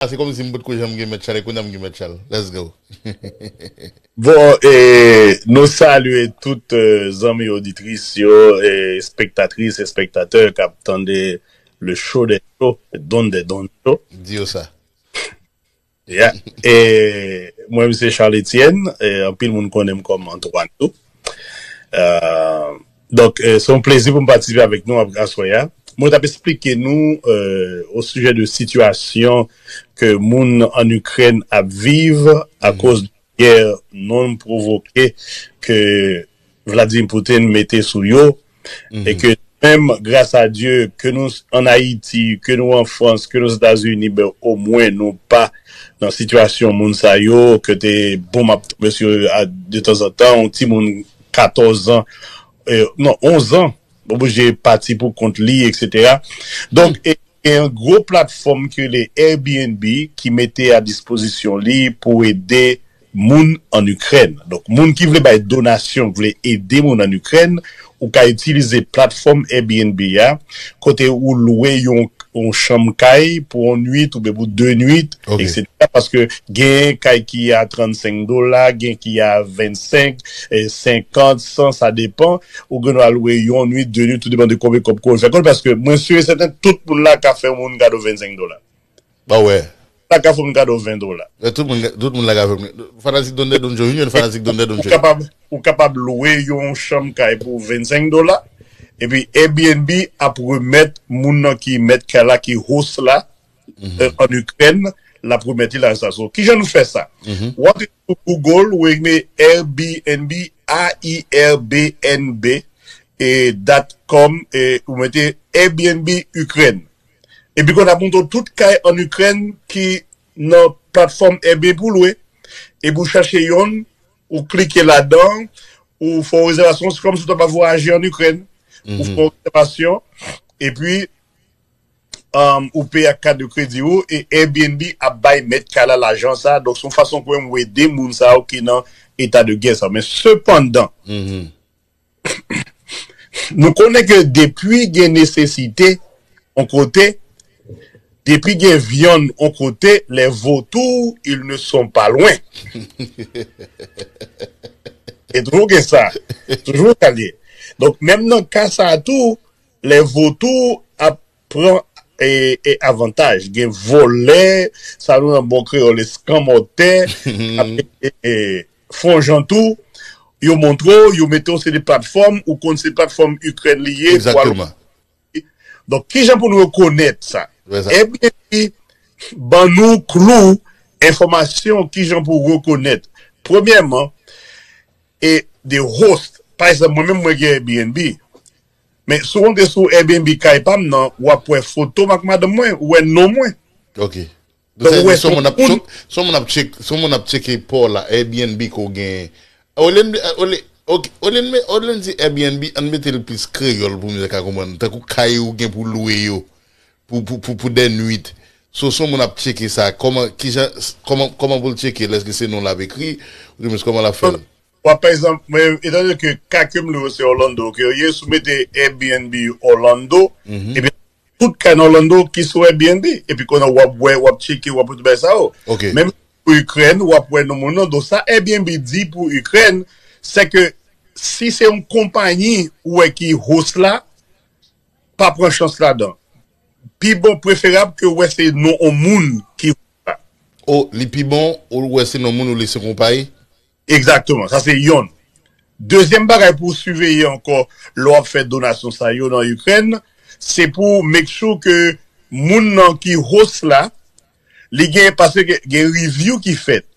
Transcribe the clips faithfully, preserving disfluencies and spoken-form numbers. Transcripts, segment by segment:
Se kòmsi m potko janm gen Mèt Chal, e kounye a m gen Mèt Chal. Let's go. Bon, e, nou salye tout, e, zanmi oditris yo, e, espektatris, espektatè k ap tande le show des shows, Don des Don show. Di yo sa. Yeah. E mwen, m se Charles Etienne, e, anpil moun konnen m kòm Antoine tou. E, donk, e, se yon plezi pou m patisipe avèk nou ap-, aswè a. Mwen t ap eksplike nou, e, au sujet de situation que moun en Ukraine ap viv à cause de guerre non provoquée que Vladimir Putin mete sou yo, e ke menm gras a Dye, ke nou an Ayiti, ke nou an Frans, ke nou Ozetazini, ben, omwen nou pa nan sitiyasyon moun sa yo, ke te bonm ap tonbe sou yo a, de tanzantan, yon timoun katòz an, e, non, onz an, oblije pati pou kont li, et cetera. Donk, e, gen yon gwo platfòm ki rele Airbnb ki mete a dispozisyon li pou ede moun an Ikrèn. Donk, moun ki vle bay donasyon, ki vle ede moun an Ikrèn, ou ka itilize platfòm Airbnb a, kote ou lwe yon, yon chanm kay pou yon nwit oubyen pou de nwit, Ok. et cetera. Paske gen kay ki a trannsenk dola, gen ki a vennsenk, e, senkant, san, sa depann. Ou gen dwa lwe yon nwit, de nwit, tou depann de konbyen kòb ke w fè kòl, paske mwen si e sèten tout moun la ka fè yon moun kado vennsenk dola. Ba wè. La ka fè yon kado ven dola. Men tout moun, tout moun la ka fè. Fanatik Don Dè Don Joe, yon fanatik Don Dè Don Ou Joe. kapab, ou kapab lwe yon chanm kay pou vennsenk dola, epi Airbnb ap remèt moun nan ki mèt kay la, ki host la, Mhm. e, an Ikrèn, l ap remèt li lajan sa. So, kijan nou fè sa? Mhm. W antre sou Google, ou ekri Airbnb, A I R B N B, e, dot com, e, ou mete Airbnb Ukraine. Epi kounye a ap montre w tout kay an Ikrèn ki nan platfòm Airbnb pou lwe. Epi ou chache yonn, ou klike ladan, ou fè yon rezèvasyon, se kòmsi w ta va vwayaje an Ikrèn. Ou fè yon rezèvasyon, epi, um, ou peye ak kat de kredi ou, e Airbnb ap bay mèt kay la lajan sa. Donk, se yon fason pou w ede moun sa yo ki nan eta de gè sa. Men sepandan, Mhm. nou konnen ke depi gen nesesite yon kote, depi gen vyann yon kote, les vautours, ils ne sont pas loin. E toujou gen sa. Toujou sa li ye. Donk, menm nan ka sa a tou, les vautours ap pran, e, e, avantaj. Gen vòlè, sa nou nan bon kreyòl, eskanmòtè, ap, e, e, fè yon jan tou, yo montre w, yo mete w se de platfòm, ou konn se platfòm Ikrèn li ye, pou al Egzakteman. Donk, kijan pou nou rekonèt sa? Wè sa. Airbnb ban nou klou, enfòmasyon, kijan pou rekonèt. Premyèman, e de host. Pa egzanp, mwen menm, mwen gen Airbnb. Men si w antre sou Airbnb kay pa m nan, w ap wè foto m ak madanm mwen, ou wè non mwen. Ok. Donk, ou wè se yon moun ap, se yon moun ap tcheke, se yon moun ap tcheke pa w la, Airbnb ke w genyen. Olye n, olye, ok, olye n, olye n di Airbnb, ann mete l plis kreyòl pou mizè ka konprann. Tankou kay ou gen pou lwe yo, pou, pou, pou, pou dè nwit. So, se yon moun ap tcheke sa. Kòman, kijan, kòman, kòman pou l tcheke l? Èske se non l ap ekri? Oudimwens, kòman l ap fè l? W ap, pa egzanp, mwen, etandone ke ka ke m lwe yo se Orlando ke yo ye, si w mete Airbnb Orlando, Mhm. ebyen, tout kay nan Orlando ki sou Airbnb. Epi kounye a w ap wè, w ap tcheke, w ap wè tout bagay sa yo. Ok. Menm pou Ikrèn, w ap wè non moun nan. Donk, sa Airbnb di pou Ikrèn, se ke si se yon konpayi ou wè ki host la, pa pran chans ladan. Pi bon, preferab ke w wè se non yon moun ki host la. O, li pi bon, ou wè se non moun ou li se konpayi? Egzakteman, sa se yonn. Dezyèm bagay pou w siveye ankò lè w ap fè donasyon sa yo nan Ikrèn, se pou w make sure ke moun nan ki host la, li gen, paske gen, gen review ki fèt.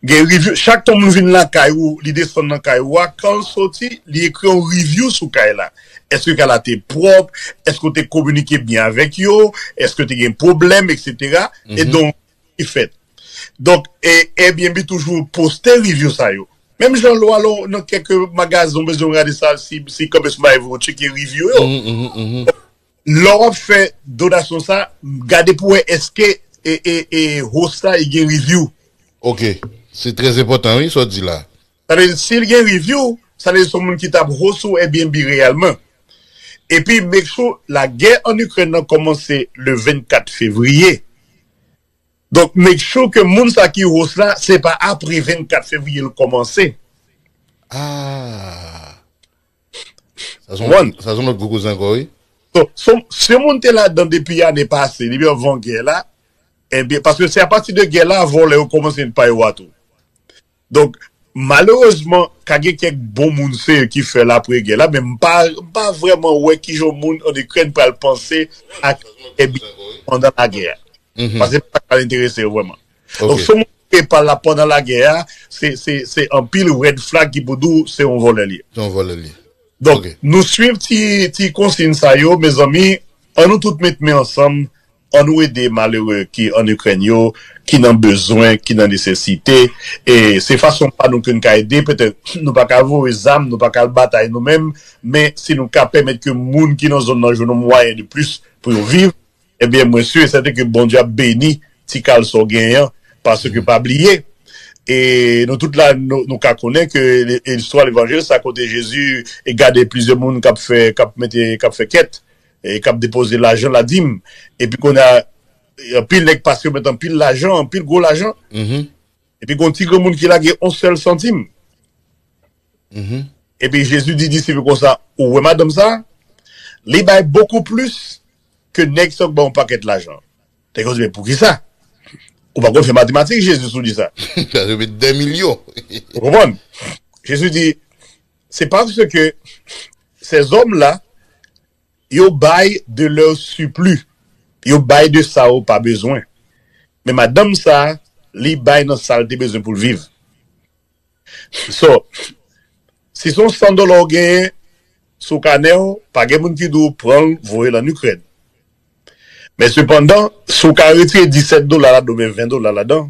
Gen review, chak tan moun vin lakay ou, li desann nan kay ou a, kan l soti, li ekri yon review sou kay la. Èske kay la te pwòp? Èske w te kominike byen avèk yo? Èske te gen pwoblèm, et cetera? E Mhm. donk, ki fèt. Donk, e, Airbnb toujou poste review sa yo. Menm jan lè w al nan kèk magazen, w bezwen gade sa, si, si kanpe sou bagay vre, w tcheke review yo. Mhm, mhm, mhm. Lè w ap fè donasyon sa, gade pou wè èske, e, e, e, host la, li gen review. Ok. Se trè enpòtan, wi, sa w di la. Sa vle di, si l gen review, sa vle di se yon moun ki t ap host ou Airbnb reyèlman. Epi, make sure, lagè an Ikrèn nan kòmanse le vennkat fevriye. Donk, make sure ke moun sa ki host la, se pa apre vennkat fevriye l kòmanse. Ah. Sa se yon, sa se yon lòt gwo koze ankò, wi. So, so, si yon moun te ladan depi ane pase, depi anvan gè la, ebyen, paske se apati de gè la, vòlè yo kòmanse met pa yo a tou. Donk, malerezman, ka gen kèk bon moun serye ki fè l apre gè la, men m pa, m pa vrèman wè kijan yon moun an Ikrèn pral panse ak Airbnb pandan lagè a. Paske se pa sa k enterese yo vrèman. Donk, si yon moun peye pa l la pandan lagè a, se, se, se anpil red flag ki pou di w se yon vòlè li ye. Se yon vòlè li ye. Donk, nou swiv ti, ti konsiy sa yo, mezanmi, ann nou tout met men ansanm, ann nou ede malere ki an Ikrèn yo, ki nan bezwen, ki nan nesesite. E se fason pa nou ke n ka ede, petèt nou pa ka voye zam, nou pa ka al batay nou menm, men si nou ka pèmèt ke moun ki nan zòn nan jwenn yon mwayen de plis pou yo viv, ebyen, mwen si e sèten ke Bondye ap beni ti kal sa w genyen an, paske pa bliye, e nou tout la, nou, nou ka konnen ke e, e istwa levanjil sa kote Jezi e gade plizyè moun k ap fè, k ap mete, k ap fè kèt, e k ap depoze lajan ladim, epi kounye a, anpil nèg pase yo met anpil lajan, anpil gwo lajan, epi gon ti granmoun ki lage yon sèl santim. Epi Jezi di disip yo konsa, ou wè madanm sa, li bay bokou plis ke nèg sa k ba yon pakèt lajan. Nèg yo di, men poukisa? Ou pa konn fè matematik, Jezi, si w di sa. Sa yo met de milyon. Ou konprann? Jezi di, se paske ces hommes-là, yo bay de leur surplus. Yo bay de sa yo pa bezwen. Men madanm sa, li bay nan sa l te bezwen pou l viv. So, si se yon san dola w genyen sou kanè w, pa gen moun ki di w pran l, voye l an Ikrèn. Men sepandan, si w ka retire disèt dola ladan, oubyen ven dola ladan,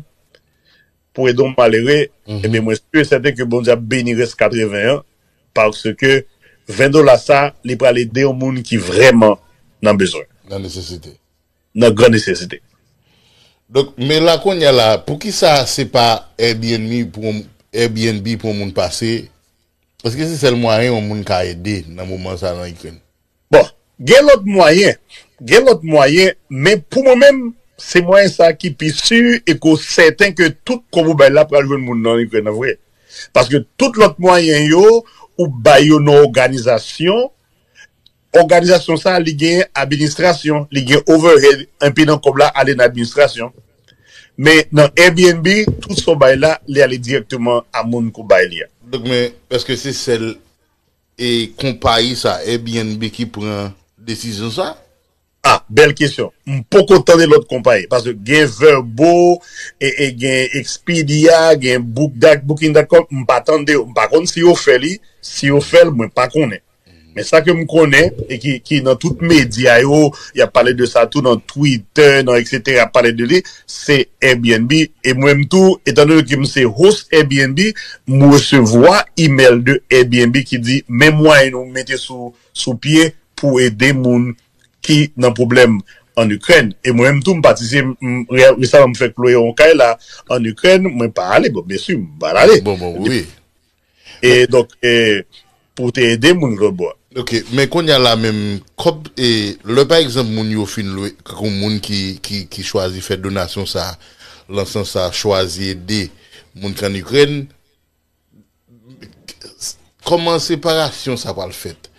pou ede yon malere, ebyen, mwen si e sèten ke Bondye ap beni rès katreven an, paske ven dola sa, li pral ede yon moun ki vrèman nan bezwen. Nan nesesite. Nan gran nesesite. Donk, men la kounye a la, poukisa se pa Airbnb pou yon, Airbnb pou yon moun pase? Èske se sèl mwayen yon moun ka ede nan moman sa nan Ikrèn? Bon, gen lòt mwayen. Gen lòt mwayen, men pou mwen menm, se mwayen sa ki pi si e ke w sèten ke tout kòb ou bay la pral jwenn moun nan Ikrèn nan vre. Paske tout lòt mwayen yo, ou bay yo nan òganizasyon, òganizasyon sa a, li gen administrasyon, li gen overhead, enpe nan kòb la ale nan administrasyon. Men nan Airbnb, tout sa w bay la, li ale dirèkteman a moun ke w bay li a. Donk, men, èske se sèl e konpayi sa, Airbnb, ki pran desizyon sa? Ah, bèl kesyon. M poko tande lòt konpayi. Paske gen Vrbo, e, e gen Expedia, gen Book, Booking dot com, m pa tande yo. M pa konn si yo fè li. Si yo fè l, mwen pa konnen. Men sa ke m konnen, e ki, ki nan tout medya yo, y ap pale de sa tou nan Twitter, nan et cetera, y ap pale de li, se Airbnb. E mwen menm tou, etandone ke m se host Airbnb, m resevwa imèl de Airbnb ki di, men mwayen nou mete sou, sou pye pou ede moun ki nan pwoblèm an Ikrèn. E mwen menm tou, m patisipe, m, m, re-, resaman m fèk lwe yon kay la an Ikrèn, mwen pa ale, bon, byensi, m pa t ale. Bon, bon, wi. E donk, e, pou te ede moun lòt bò. Ok, men kounye a la menm, kòb, e, lè pa egzanp moun yo fin lwe, kankou moun ki, ki, ki chwazi fè donasyon sa, nan sans sa, chwazi ede moun ki an Ikrèn, kòman separasyon sa pral fèt?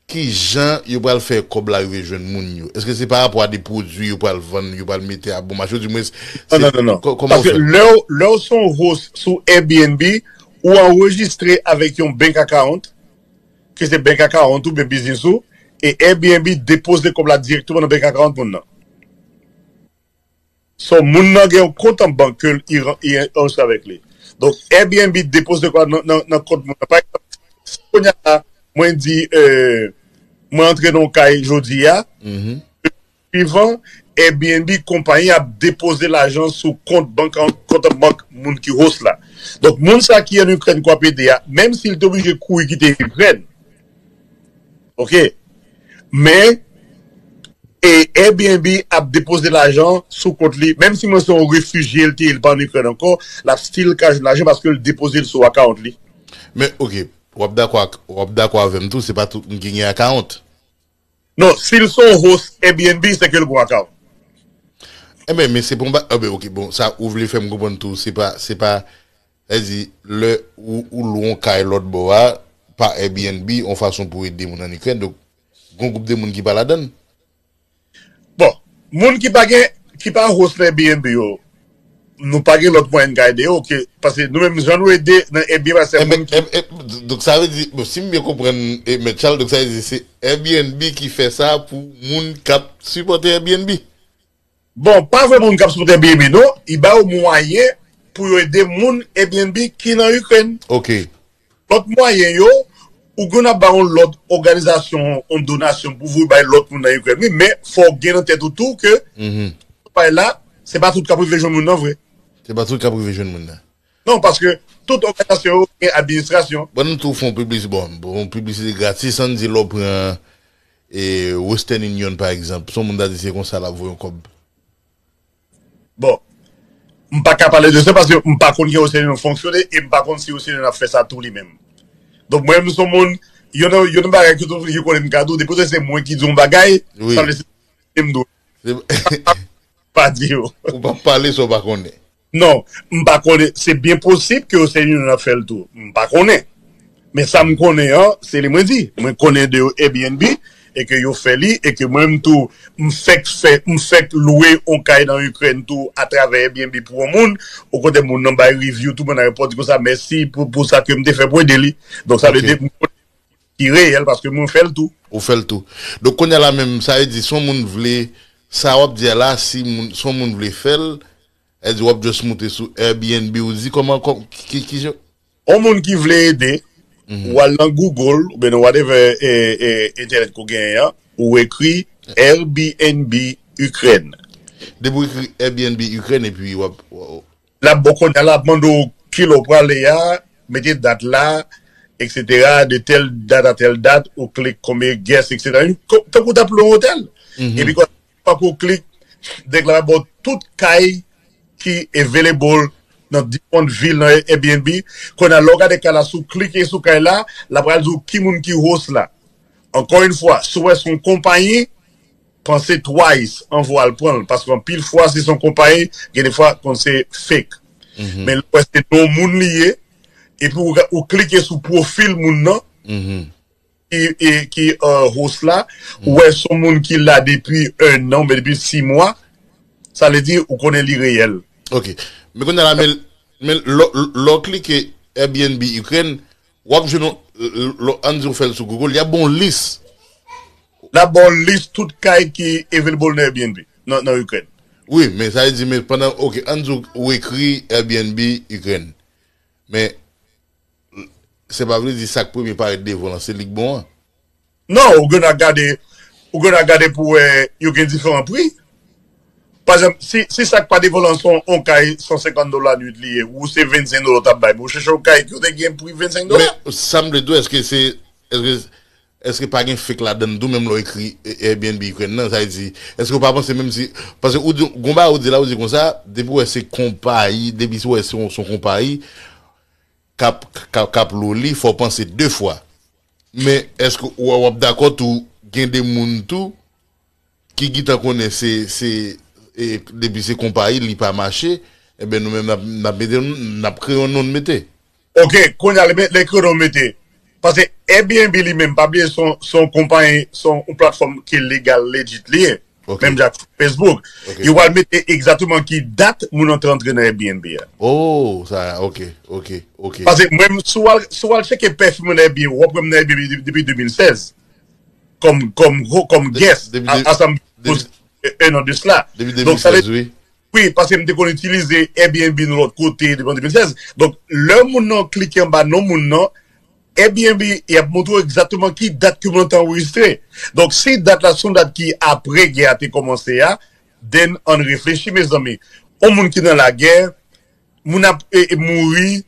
Ki jan yo pral fè kòb la rive jwenn moun yo? Èske se pa rapò a de pwodui yo pral vann, yo pral mete a bon mache? Di mwens, se, non, non, non, non. Kòman w fè? Paske lè w, lè w se yon host sou Airbnb, ou anrejistre avèk yon bank account, ke se bank account ou oubyen biznis ou, e Airbnb depoze kòb la dirèkteman nan bank account moun nan. So, moun nan gen yon kont an bank ke l, i, i anrejistre avèk li. Donk, Airbnb depoze kòb la nan, nan, nan kont moun nan. Pa egzanp, si kounye a la, mwen di, euh, mwen antre nan yon kay jodi a, swivan, Airbnb konpayi ap depoze lajan sou kont bank an, kont an bank moun ki host la. Donk, moun sa ki an Ikrèn ke w ap ede a, menm si l te oblije kouri kite Ikrèn, ok, men e Airbnb ap depoze lajan sou kont li. Menm si mwen se yon refijye l te ye, l pa an Ikrèn ankò, l ap still ka jwenn lajan paske l depoze l sou account li. Men, ok, w ap dakò ak, w ap dakò avè m tou, se pa tout moun ki gen account. Non, si l se yon host Airbnb, se ke l gon account. Enben, men se pou mwen, enben, ok, bon, sa ou vle fè m konprann tou, se pa, se pa, sa di, lè ou, ou lwe yon kay lòt bò a, pa Airbnb, yon fason pou ede moun ann Ikrèn, donk, gon gwoup de moun ki pa ladann. Bon, moun ki pa gen, ki pa host nan Airbnb yo, nou pa gen lòt mwayen n ka ede yo, ke, paske nou menm, jan nou ede nan Airbnb, se moun ki. Donk, sa vle di, bon, si m byen konprann, e, Mèt Charles, donk, sa vle di, se Airbnb ki fè sa pou moun k ap sipòte Airbnb. Bon, pa vre moun k ap sipòte Airbnb, non. Li ba yo mwayen pou yo ede moun Airbnb ki nan Ikrèn. Ok. Lòt mwayen yo, ou gen ap ba yon lòt òganizasyon, yon donasyon pou voye bay lòt moun nan Ikrèn. Wi, men fò w gen nan tèt ou tou ke bay la, se pa tout k ap rive jwenn moun nan vre. Se pa tout k ap rive jwenn moun nan. Non, paske tout òganizasyon yo gen administrasyon. Bon, nou tou fè yon piblisite, bon, bon, yon piblisite gratis, ann di lè w pran e, Western Union, pa egzanp, se yon moun ta di se konsa l ap voye yon kòb. Bon, m pa ka pale de sa paske m pa konn jan Western Union fonksyone e m pa konn si Western Union ap fè sa tou li menm. Donk, mwen menm, se yon moun, yon nan, yon nan bagay ke tout moun ki konnen m ka di w, depi w se mwen ki di yon bagay, sa vle di se m dwe. Pa di yo. Ou p ap pale sa w pa konnen. Non, m pa konnen. Se byen posib ke Western Union ap fè l tou. M pa konnen. Men sa m konnen an, se li mwen di. Mwen konnen de Airbnb, e ke yo fè li, e ke mwen menm tou, m fèk fè, m fèk lwe yon kay nan Ikrèn tou atravè Airbnb pou yon moun. Okontrè, moun nan bay review tou, mwen nan repò di konsa, mèsi pou, pou sa ke m te fè pou ede li. Donk, sa vle di, m konnen ki reyèl, paske mwen fè l tou. Ou fè l tou. Donk, kounye a la menm, sa vle di, si yon moun vle, sa w ap di a la, si moun, si yon moun vle fè l, e di w ap just moute sou Airbnb, ou di kòman, kò, ki, ki jan? Yon moun ki vle ede, ou al nan Google, oubyen nan whatever, e, e, entènèt ke w genyen an, ou ekri Airbnb Ukraine. Depi w ekri Airbnb Ukraine, epi w ap, w, w, L ap bon kounye a, l ap mande w kilè w prale a, mete dat la, et cetera, de tèl dat a tèl dat, ou klik konbyen guest, et cetera. Tankou w t ap lwe yon otèl. Epi, fòk ou klik, nèg la ba w tout kay ki available nan diferan vil nan Airbnb. Kounye a, lè w gade kay la, si w klike sou kay la, l ap pral di w ki moun ki host la. Ankò yon fwa, si w wè se yon konpayi, panse twice anvan w al pran l, paske anpil fwa, si se yon konpayi, gen de fwa, konn se fake. Men lè w wè se non moun li ye, epi ou, ou klike sou pwofil moun nan, ki, e, ki uh, host la, ou wè se yon moun ki la depi ennan, oubyen depi sis mwa, sa vle di ou konnen li reyèl. Ok. Men kounye a la, men, men lè, lè w klike Airbnb Ukraine, w ap jwenn yon, ann di w fè l sou Google, y ap ba w yon lis. L ap ba w lis tout kay ki available nan Airbnb, nan, nan Ukraine. Wi, men sa vle di, men pandan, ok, ann di w ekri Airbnb Ukraine. Men, se pa vle di sa k premye parèt devan w lan, se li k bon an. Non, ou gen dwa gade, ou gen dwa gade pou wè yo gen diferan pri. Pa egzanp, si, si sa k pa devan w lan se yon kay san senkant dola nwit li ye, ou se vennsenk dola w t ap bay, men ou chèche yon kay ki te gen pri vennsenk dola. Men, sa m vle di w, èske se, èske, èske pa gen fake ladann tou, menm lè w ekri Airbnb Ukraine nan, sa vle di, èske w pa panse menm si, paske ou di, gon bagay ou di la, ou di konsa, depi w wè se konpayi, depi w wè se yon, se yon konpayi, k ap, k ap, k ap lwe li, fò w panse de fwa. Men, èske w, w ap dakò tou, gen de moun tou, ki gentan konnen se, se, e, depi se konpayi, li pa mache, enben nou menm n ap, n ap mete, n ap kreye yon non n mete. Ok, kounye a, lè, lè kreye non w mete. Paske Airbnb li menm, pa bliye se yon, se yon konpayi, se yon platfòm ki legal, legit li ye. Ok. Menm jan ak Facebook. Ok. Yo pral mete egzakteman ki dat moun nan te rantre nan Airbnb a. Oh, sa, ok, ok, ok. Paske mwen, si w al, si w al tcheke pwofil mwen nan Airbnb, w ap wè m nan Airbnb depi, depi de mil sèz. Kòm, kòm, kòm guest, depi, a, depi, a sa m, depi, e, un an de cela. Depi de mil sèz, wi. Wi, paske m te konn itilize Airbnb nan lòt kote depi an de mil sèz. Donk, lè moun nan klike anba non moun nan, Airbnb, y ap montre w egzakteman ki dat ke moun nan te anrejistre. Donk, si dat la se yon dat ki apre gè a te kòmanse a, then ann reflechi, mezanmi. Yon moun ki nan lagè, moun ap, e, e, mouri,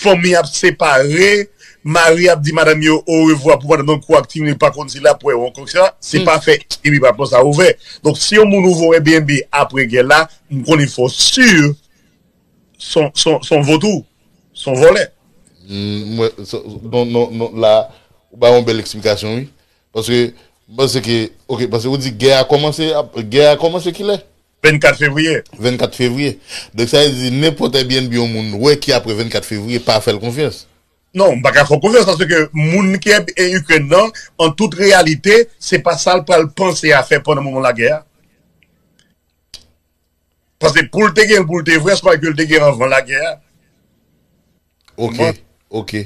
fanmi ap separe, mari ap di madanm yo orevwa pou pandan nan kou ak timoun, li pa konn si l ap wè yo ankò, et cetera. Se pa fè Airbnb pa pran sa ouvè. Donk, si yon moun ouvè yon Airbnb apre gè la, m konnen fò si se yon, se yon, se yon vòlè. Se yon vòlè. Non, non, non, la, ou bay yon bèl eksplikasyon, wi. Paske, m panse ke, ok, paske ou di gè a kòmanse, gè a kòmanse kilè? Vennkat fevriye. Vennkat fevriye. Donk, sa vle di, nenpòt Airbnb yon moun wè ki apre vennkat fevriye, pa fè l konfyans. Non, m pa ka fè w konfyans, paske moun ki e Ukraine nan, an tout reyalite, se pa sa l pral panse a fè pandan moman lagè a. Paske pou l te gen, pou l te vrè, se pa ke l te gen anvan lagè a. Ok, ok,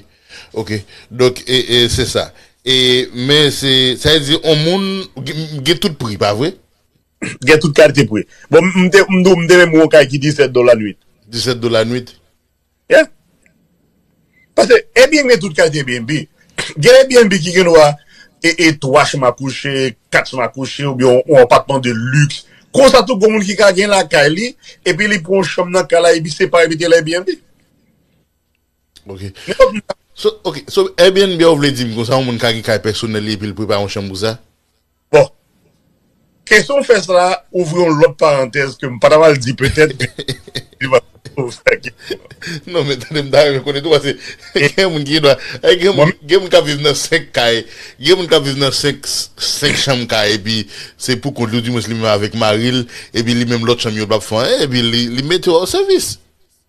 ok. Donk, e, e, se sa. E, men se, sa vle di, yon moun gen, gen tout pri, pa vre? Gen tout kalite pri. Bon, m te, m te, m te menm yon kay ki disèt dola nwit. Disèt dola nwit. Yeah. Paske Airbnb gen tout kalite Airbnb. Gen Airbnb ki gen dwa e, e twa chanm a kouche, kat chanm a kouche, oubyen yon, yon apatman de luxe. Konsa tou, gen moun ki ka gen lakay li, epi li pran yon chanm nan kay la, epi separe mete l Airbnb. Ok. So, ok, so Airbnb ou vle di m konsa, yon moun ka gen kay pèsonèl li epi l prepare yon chanm pou sa? Bon. Kesyon w fè sa la ouvri yon lòt parantèz ke m pa ta pral di petèt. Non, men tande, m ta renmen konnen tou, paske gen moun ki gen dwa, gen moun, gen moun k ap viv nan senk kay, gen moun k ap viv nan senk, senk chanm kay, epi se pou kont li, ou di mwens li menm avèk mari l, epi li menm lòt chanm yo l p ap fè anyen, epi li, li mete w an sèvis.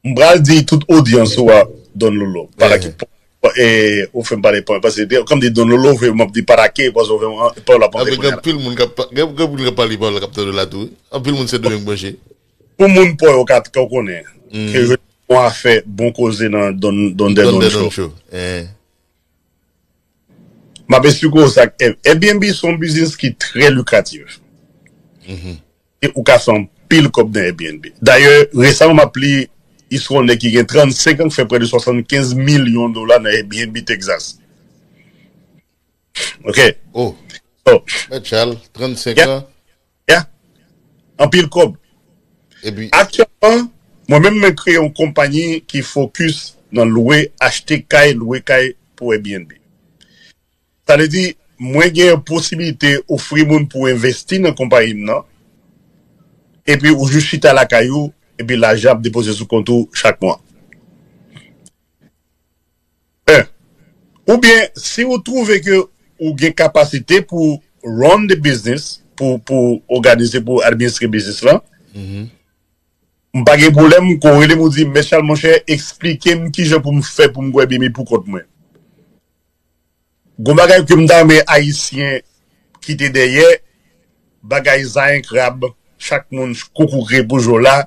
M pral di tout odyans ou a, Don Lolo. Pala ki e, ou fè m pale pwen. Paske, kòm di Don Lolo, ou fè m ap di patake, paske ou fè m pale la panse kounye a. Gen anpil moun k ap, gen anpil moun k ap pale pawòl la k ap tande la tou, wi. Anpil moun se Domeng branche. Pou moun pa w yo ka, ka konnen, ke je bon afè, bon koze nan Don, Don Dè Don Show. M ap eksplike w sa. Airbnb se yon biznis ki trè likratif. E ou ka fè anpil kòb nan Airbnb. Dayè, resaman m ap li istwa yon nèg ki gen trannsenk an ki fè prè de swasannkenz milyon dola nan Airbnb Texas. Ok. Oh. So, Mèt Charles, trannsenk an. Yeah. Anpil kòb. Epi Aktyèlman, mwen menm mwen kreye yon konpayi ki fokis nan lwe, achte kay, lwe kay pou Airbnb. Sa vle di, mwen gen posibilite ofri moun pou envesti nan konpayi m nan, epi ou jis chita lakay ou, epi lajan ap depoze sou kont ou chak mwa. En, oubyen, si ou twouve ke ou gen kapasite pou run the business, pou, pou òganize, pou administre biznis lan, m pa gen pwoblèm, kon rele m ou di, Mèt Charles, monchè, eksplike m kijan pou m fè pou m gwe bebe pou kont mwen. Gon bagay ke m ta renmen Ayisyen kite dèyè, bagay zayen krab, chak moun koukoure pou jo la,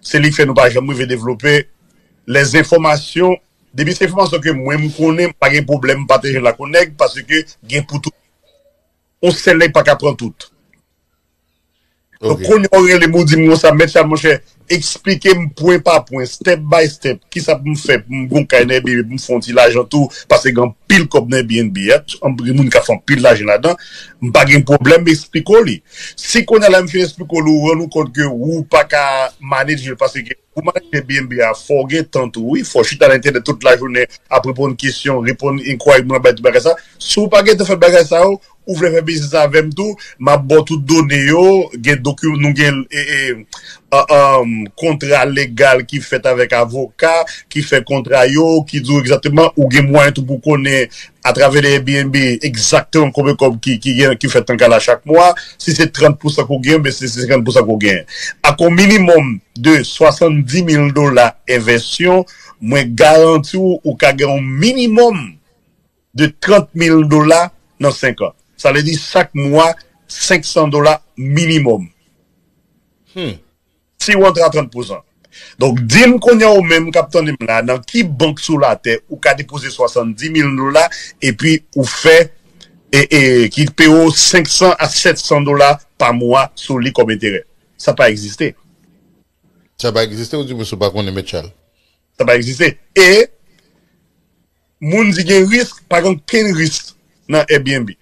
se li k fè nou pa janm rive devlope. Lèzenfòmasyon, depi se enfòmasyon ke mwen m konnen, m pa gen pwoblèm pataje l ak yon nèg, paske gen pou tout. Yon sèl nèg pa ka pran tout. Donk, kounye a w rele m, ou di m konsa, Mèt Charles, monchè, eksplike m pwen pa pwen, step by step, kisa pou m fè pou m gon kay nan Airbnb, pou m fè yon ti lajan tou, paske gen anpil kòb nan Airbnb a, anpil moun ka fè anpil lajan ladan, m pa gen pwoblèm, m eksplike w li. Si kounye a la m fin eksplike w li, ou rann ou kont ke ou pa ka manage l, paske pou manage Airbnb a, fò w gen tan tou, wi, fò w chita nan entènèt tout lajounen ap reponn kesyon, reponn enquiry moun ap bay tout bagay sa. Si w pa gen tan fè bagay sa yo, ou vle fè biznis avè m tou, m ap ba w tout done yo, gen doki, nou gen e, e, a, a, kontra legal ki fèt avèk avoka, ki fè kontra yo, ki di w egzakteman, ou gen mwayen tou pou konnen atravè Airbnb egzakteman konbyen kòb ki, ki gen, ki fèt nan kay la chak mwa, si se trant pousan ke w gen, oubyen si se senkant pousan ke w gen. Ak yon minimòm de swasanndis mil dola envèsyon, mwen garanti w, ou ka gen yon minimòm de trant mil dola nan senk an. Sa vle di chak mwa, senk san dola minimòm. Si w antre a trant pousan. Donk, di m kounye a ou menm k ap tande m la, nan ki bank sou latè ou ka depoze swasanndis mil dola epi ou fè, e, e, ki peye w senk san a sèt san dola pa mwa sou li kòm enterè? Sa pa egziste. Sa pa egziste, ou di mwen si w pa konnen, Mèt Charles. Sa pa egziste. E moun di gen risk, pa gen okenn risk nan Airbnb.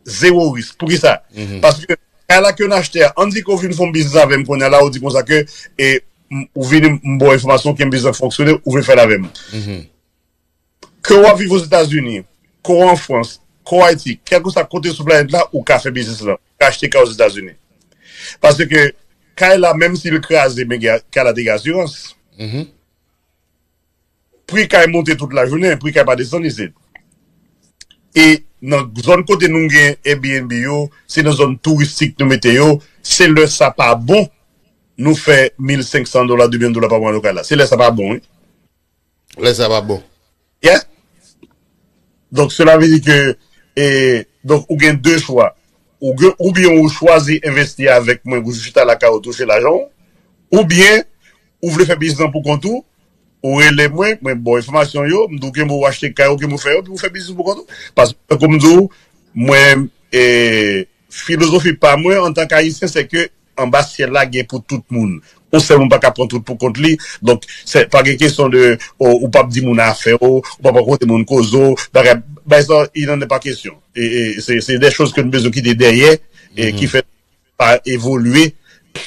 Zewo risk. Poukisa? Paske kay la ke n achte a, ann di ke w vin fè yon biznis avè m kounye a la, ou di konsa ke, e, m, ou vini, m ba w enfòmasyon ke m biznis lan fonksyone, ou vle fè l avè m. Ke w ap viv Ozetazini, ke w an Frans, ke w Ayiti, kèlkeswa kote sou planèt la, ou ka fè biznis lan, ou ka achte kay Ozetazini. Paske kay la, menm si l kraze, men gen, kay la te gen asirans. Pri kay monte tout lajounen, pri kay pa desann isit. E nan zòn kote nou gen Airbnb yo, se nan zòn touristik nou mete yo, se lè sa pa bon, nou fè mil senk san dola, de milyon dola pa mwa nan kay la. Se lè sa pa bon, wi. Lè sa pa bon. Yeah. Donk, sela vle di ke, e, donk, ou gen de chwa. Ou gen, oubyen ou chwazi envesti avèk mwen pou chita lakay ou touche lajan w, oubyen ou vle fè biznis lan pou kont ou, ou rele mwen, mwen ba w enfòmasyon yo, m di w ke m ou achte kay ou, ke m ou fè yo, pou ou fè biznis pou kont ou. Paske, kòm m di w, mwen, e, filozofi pa mwen, antan k Ayisyen, se ke anba syèl la gen pou tout moun. Yon sèl moun pa ka pran tout pou kont li. Donk, se pa gen kesyon de, o, ou p ap di moun afè w, ou p ap rakonte moun koze w, bagay, bagay sa, il n'en est pas question. E, e, se, se de choz ke nou bezwen kite dèyè, e ki fè pa evolye.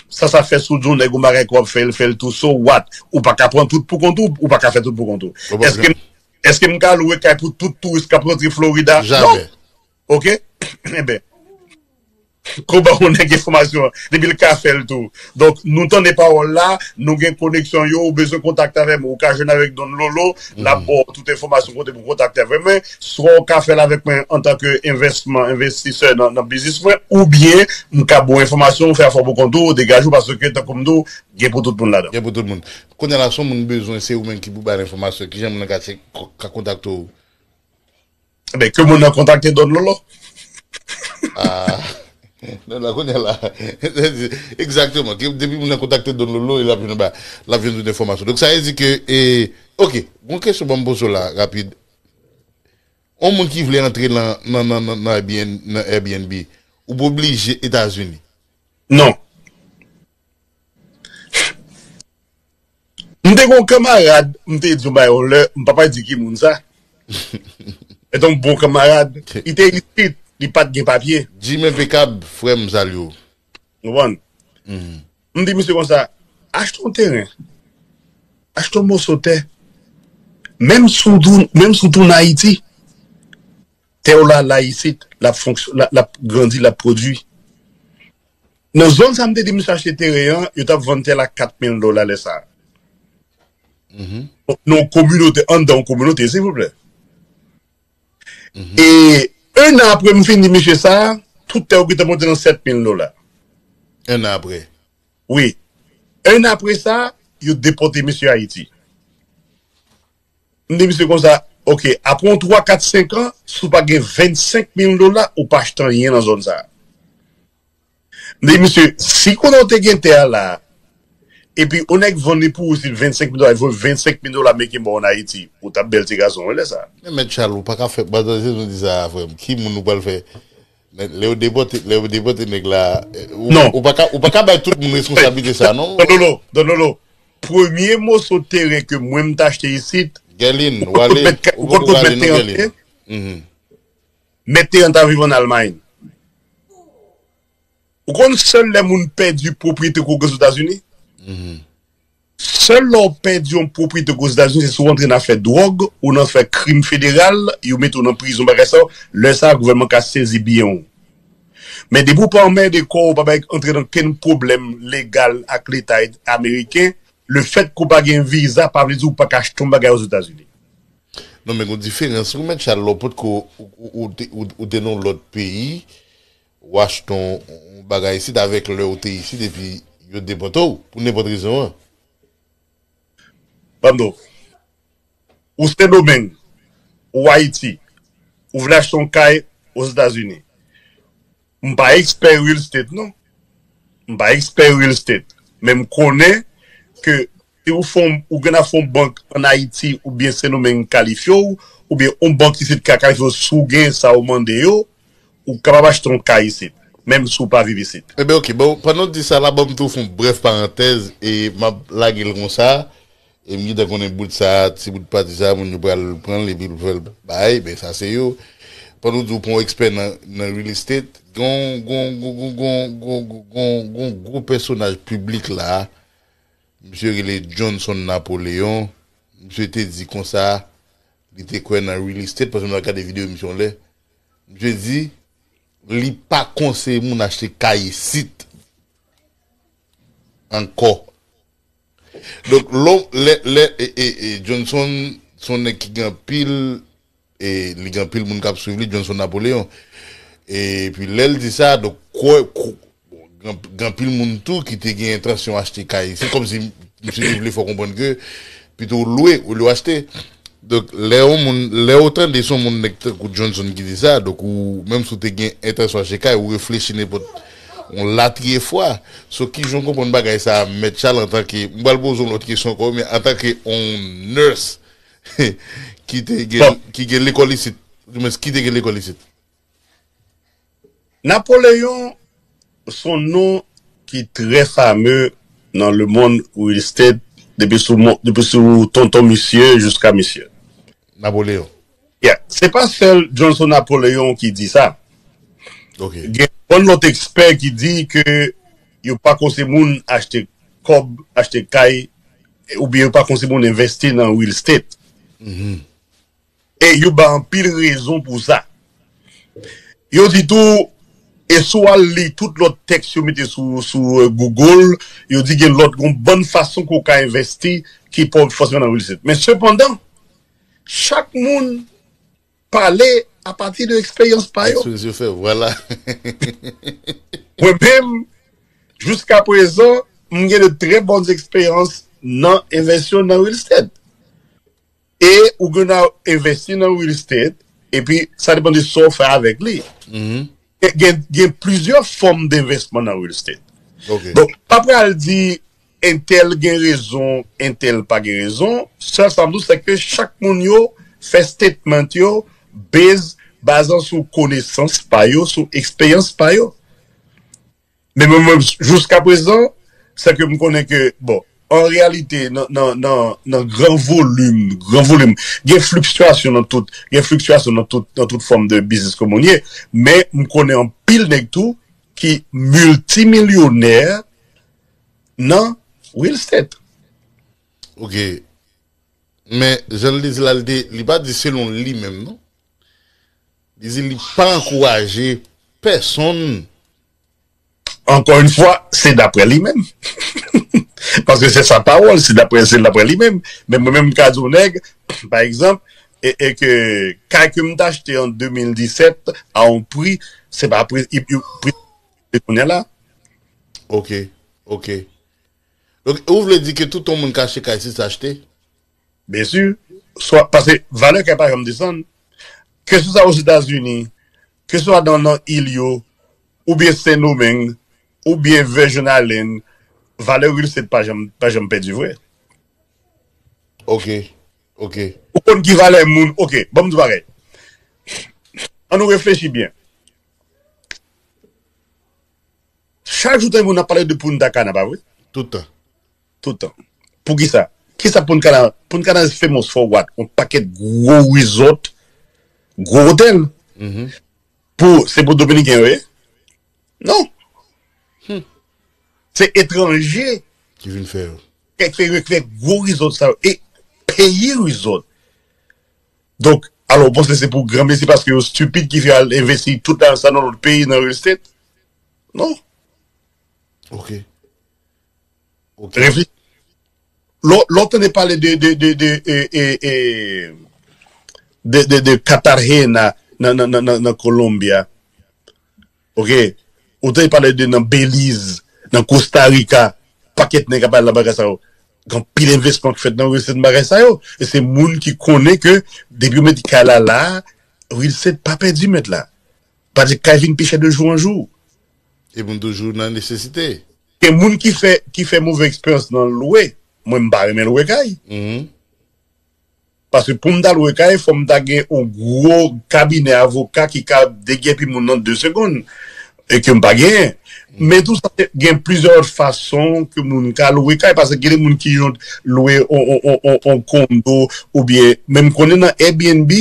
Sa, sa fè si w di yon nèg yon bagay ke w ap fè, l fè l tou, so what? Ou pa ka pran tout pou kont ou, ou pa ka fè tout pou kont ou. Èske, èske m ka lwe kay pou tout touris k ap rantre Florida? Non. Jamè. Ok? Enben, Ko ba yon nèg enfòmasyon an, depi l ka fè l tou. Donk, nou tande pawòl la, nou gen koneksyon yo, ou bezwen kontakte avè m, ou ka jwenn avèk Don Lolo, l ap ba w tout enfòmasyon kote pou kontakte avè mwen. Swa ou ka fè l avèk mwen antanke envèsman, envestisè nan, nan biznis mwen, oubyen m ka ba w enfòmasyon, ou fè afè w pou kont ou, ou degaje w, paske tankou m di w, gen pou tout moun ladan. Gen pou tout moun. Kounye a la, si yon moun bezwen, se ou menm ki pou ba l enfòmasyon, kijan moun nan ka, ka kontakte w? Enben, ke moun nan kontakte Don Lolo. Ah. Non, la, kounye a la. Egzakteman. Ke, depi moun nan kontakte Don Lolo, e l ap jwenn ba, l ap jwenn tout enfòmasyon. Donk, sa vle di ke, e, ok, gon kesyon ban m poze w la, rapid. Yon moun ki vle antre nan, nan, nan, nan, nan Airbnb, nan Airbnb, ou pa oblije Etazini. Non. M te gen yon kanmarad, m te di yon bagay yon lè, m pa pral di ki moun sa. Se te yon bon kanmarad. Li te isit, li pa t gen papye. Jim Enpekab, frè m, salye w. Ou konprann? M di misye konsa, achte yon teren. Achte yon moso tè. Menm si w tou, menm si w tounen Ayiti, tè w la, la isit, l ap fonksyon-, l ap, l ap grandi, l ap pwodui. Nan zòn sa m te di misye achte teren an, yo t ap vann tè la kat mil dola lè sa a. Nan yon kominote, anndan yon kominote, silvouplè. E, en an apre m fin di misye sa, tout tè yo gentan monte nan sèt mil dola. En an apre. Wi. En an apre sa, yo depòte misye Ayiti. M di misye konsa, ok, apre yon twa, kat, senk an, si w pa gen vennsenk mil dola, ou pa achte anyen nan zòn sa a. M di misye, si konnen w te gen tè a la, epi yon nèg vann li pou ou sou vennsenk mil dola, li voye vennsenk mil dola make m ba w ann Ayiti, ou t ap bèl ti gason, wi, lè sa a. Men Mèt Chal, ou pa ka fè, pandan sezon di sa a, frè m, ki moun ou pral fè? Men lè yo depòte, lè yo depòte nèg la, ou, ou pa ka, ou pa ka bay tout moun responsablite sa, non? Don Lolo, Don Lolo, premye moso teren ke mwen m t achte isit, Gèlin, w ale, ou poko prale non, Gèlin. Mèt teren an t ap viv ann Almay. Ou konn sèl lè moun pèdi pwopriyete ke w gen Ozetazini? Sèl lè w pèdi yon pwopriyete ke w gen Ozetazini, se si w antre nan afè dwòg ou nan afè krim federal, yo mete w nan prizon, bagay sa yo, lè sa a, gouvènman ka sezi byen w. Men depi w pa anmède kò w, w pa bay antre nan kenn pwoblèm legal ak leta ameriken, lefètke w pa gen viza, pa vle di w pa ka achte yon bagay Ozetazini. Non, men gen yon diferans wi, Mèt Chal, lè w potko, ou, ou, ou te, ou, ou te nan yon lòt peyi, ou achte yon, yon bagay isit avèk lè ou te isit epi yo depòte w pou nenpòt rezon an. Ban m di w, ou Sendomeng, ou Ayiti, ou vle achte yon kay Ozetazini. M pa ekspè real estate, non. M pa ekspè real estate. Men m konnen ke si ou fè yon, ou gen afè yon bank ann Ayiti oubyen Sendomeng kalifye w, oubyen yon bank isit ka kalifye w si w gen sa ou mande yo, ou kapab achte yon kay isit, menm si w pa viv isit. Enben, ok, bon, pandan w di sa la, ban m tou fè yon brèf parantèz e m ap lage l konsa. E m gentan konnen bout sa, ti bout pati sa, moun yo pral pran l epi l fè l bay, men sa se yo. Pandan w di w pa yon ekspè nan, nan real estate, gon, gon, gon gwo pèsonaj piblik la, misye rele Johnson Napoléon, misye te di konsa, li te kwè nan real estate, paske m t ap gade videyo misye yon lè, misye di, li pa konseye moun achte kay isit ankò. Donk, lè, lè, lè, e, e, e, Johnson, se yon nèg ki gen anpil, e, li gen anpil moun k ap swiv li, Johnson Napoléon. Epi, lè l di sa, donk, kwè, kwè, bon, Gen anpil moun tou ki te gen entansyon achte kay. Se kòmsi misye te vle fè w konprann ke pito w lwe olye w achte. Donk, lè yon moun, lè w tande se yon moun nèg tankou Johnson ki di sa, donk ou, menm si w te gen entansyon achte kay, ou reflechi nenpòt yon latriye fwa. So, kijan w konprann bagay sa a, Mèt Chal, antanke, m pral poze w lòt kesyon ankò, men antanke yon nurse ki te gen, ki gen lekòl isit, di mwens ki te gen lekòl isit. Napoleyon se yon non ki trè fame nan le monde real estate depi sou, depi sou tonton misye jiska misye. Napoleyon. Yeah. Se pa sèl Johnson Napoleyon ki di sa. Ok. Gen bon lòt ekspè ki di ke yo pa konse moun achte kòb, achte kay, oubyen yo pa konse moun envesti nan real estate. E yo ba anpil rezon pou sa. Yo di tou, e si w al li tout lòt tèks yo mete sou, sou euh, Google, yo di gen lòt, gon bann fason ke w ka envesti ki pa fòseman nan real estate. Men sepandan, chak moun pale apati de eksperyans pa yo. Eksperyans yo fè, vwala. Mwen menm, jiska prezan, m gen de trè bòn eksperyans nan envestisyon nan real estate. E ou gen a envesti nan real estate, epi sa depann de sa w fè avèk li. Gen, gen, gen plizyè fòm denvestisman nan real estate. Ok. Donk, pa pral di entèl gen rezon, entèl pa gen rezon. Sèl sa m di w, se ke chak moun yo fè statement yo base, baze sou konesans pa yo, sou eksperyans pa yo. Men mwen, mwen, jiska prezan, se ke m konnen ke, bon, an reyalite, nan, nan, nan, nan gran volim, gran volim, gen fliktyasyon nan tout, gen fliktyasyon nan tout, nan tout fòm de biznis kòm ou ye, men m konnen anpil nèg tou ki miltimilyonè nan real estate. Ok. Men, jan l di la, li te, li pa di selon li menm, non? Li di li pa ankouraje pèsonn. Ankò yon fwa, se daprè li menm. Paske se sa pawòl, se daprè, se daprè li menm. Men mwen menm, m ka di w nèg, pa egzanp, e, e ke kay ke m t achte an de mil disèt a yon pri, se pa pri, pri, pri kounye a la. Ok, ok. Donk, ou vle di ke tout yon moun ka achte kay si sa achte? Byen si. Swa, paske valè kay pa janm desann. Keseswa Ozetazini, keseswa nan, nan il yo, oubyen Sendomeng, oubyen Virgin Island, valè real estate pa janm, pa janm pèdi vre. Ok, ok. Ou konn ki valè moun, ok, ban m di w bagay. Ann nou reflechi byen. Chak jou tande moun ap pale de Punta Cana, pa vre? Tout tan. Tout tan. Poukisa? Kisa Punta Cana, Punta Cana is famous for what? Yon pakèt gwo resort, gwo otèl. Pou, se pou Dominiken yo ye? Non. Se etranje Ki vin fè yo. Ki fè, ki fè gwo resort sa yo. E peyi resort. Donk, alò, w panse se pou granmesi paske yo stupid ki fè al envesti tout lajan sa nan lòt peyi nan real estate? Non. Ok. Ok. Reflechi. Lè, lè w tande pale de, de, de, de, e, e, e, de, de, de Cartagena nan, nan, nan, nan, nan Colombia. Ok. Ou tande pale de nan Belize, nan Costa Rica, pakèt nèg ap pale nan bagay sa yo. Gen anpil envestisman ki fèt nan real estate bagay sa yo. E se moun ki konnen ke depi yo mete kay la la, real estate pa pèdi mèt la. Pa di kay vin pi chè de jou an jou. E moun toujou nan nesesite. Gen moun ki fè, ki fè move eksperyans nan lwe. Mwen, m pa renmen lwe kay. Paske pou m ta lwe kay, fò m ta gen yon gwo kabinè avoka ki ka degèpi moun nan de segonn. E ke m pa genyen. Men tou sa, gen plizyè lòt fason ke moun ka lwe kay. Paske gen de moun ki yon lwe on, on, on, on, on kondo, oubyen, men m konnen nan Airbnb,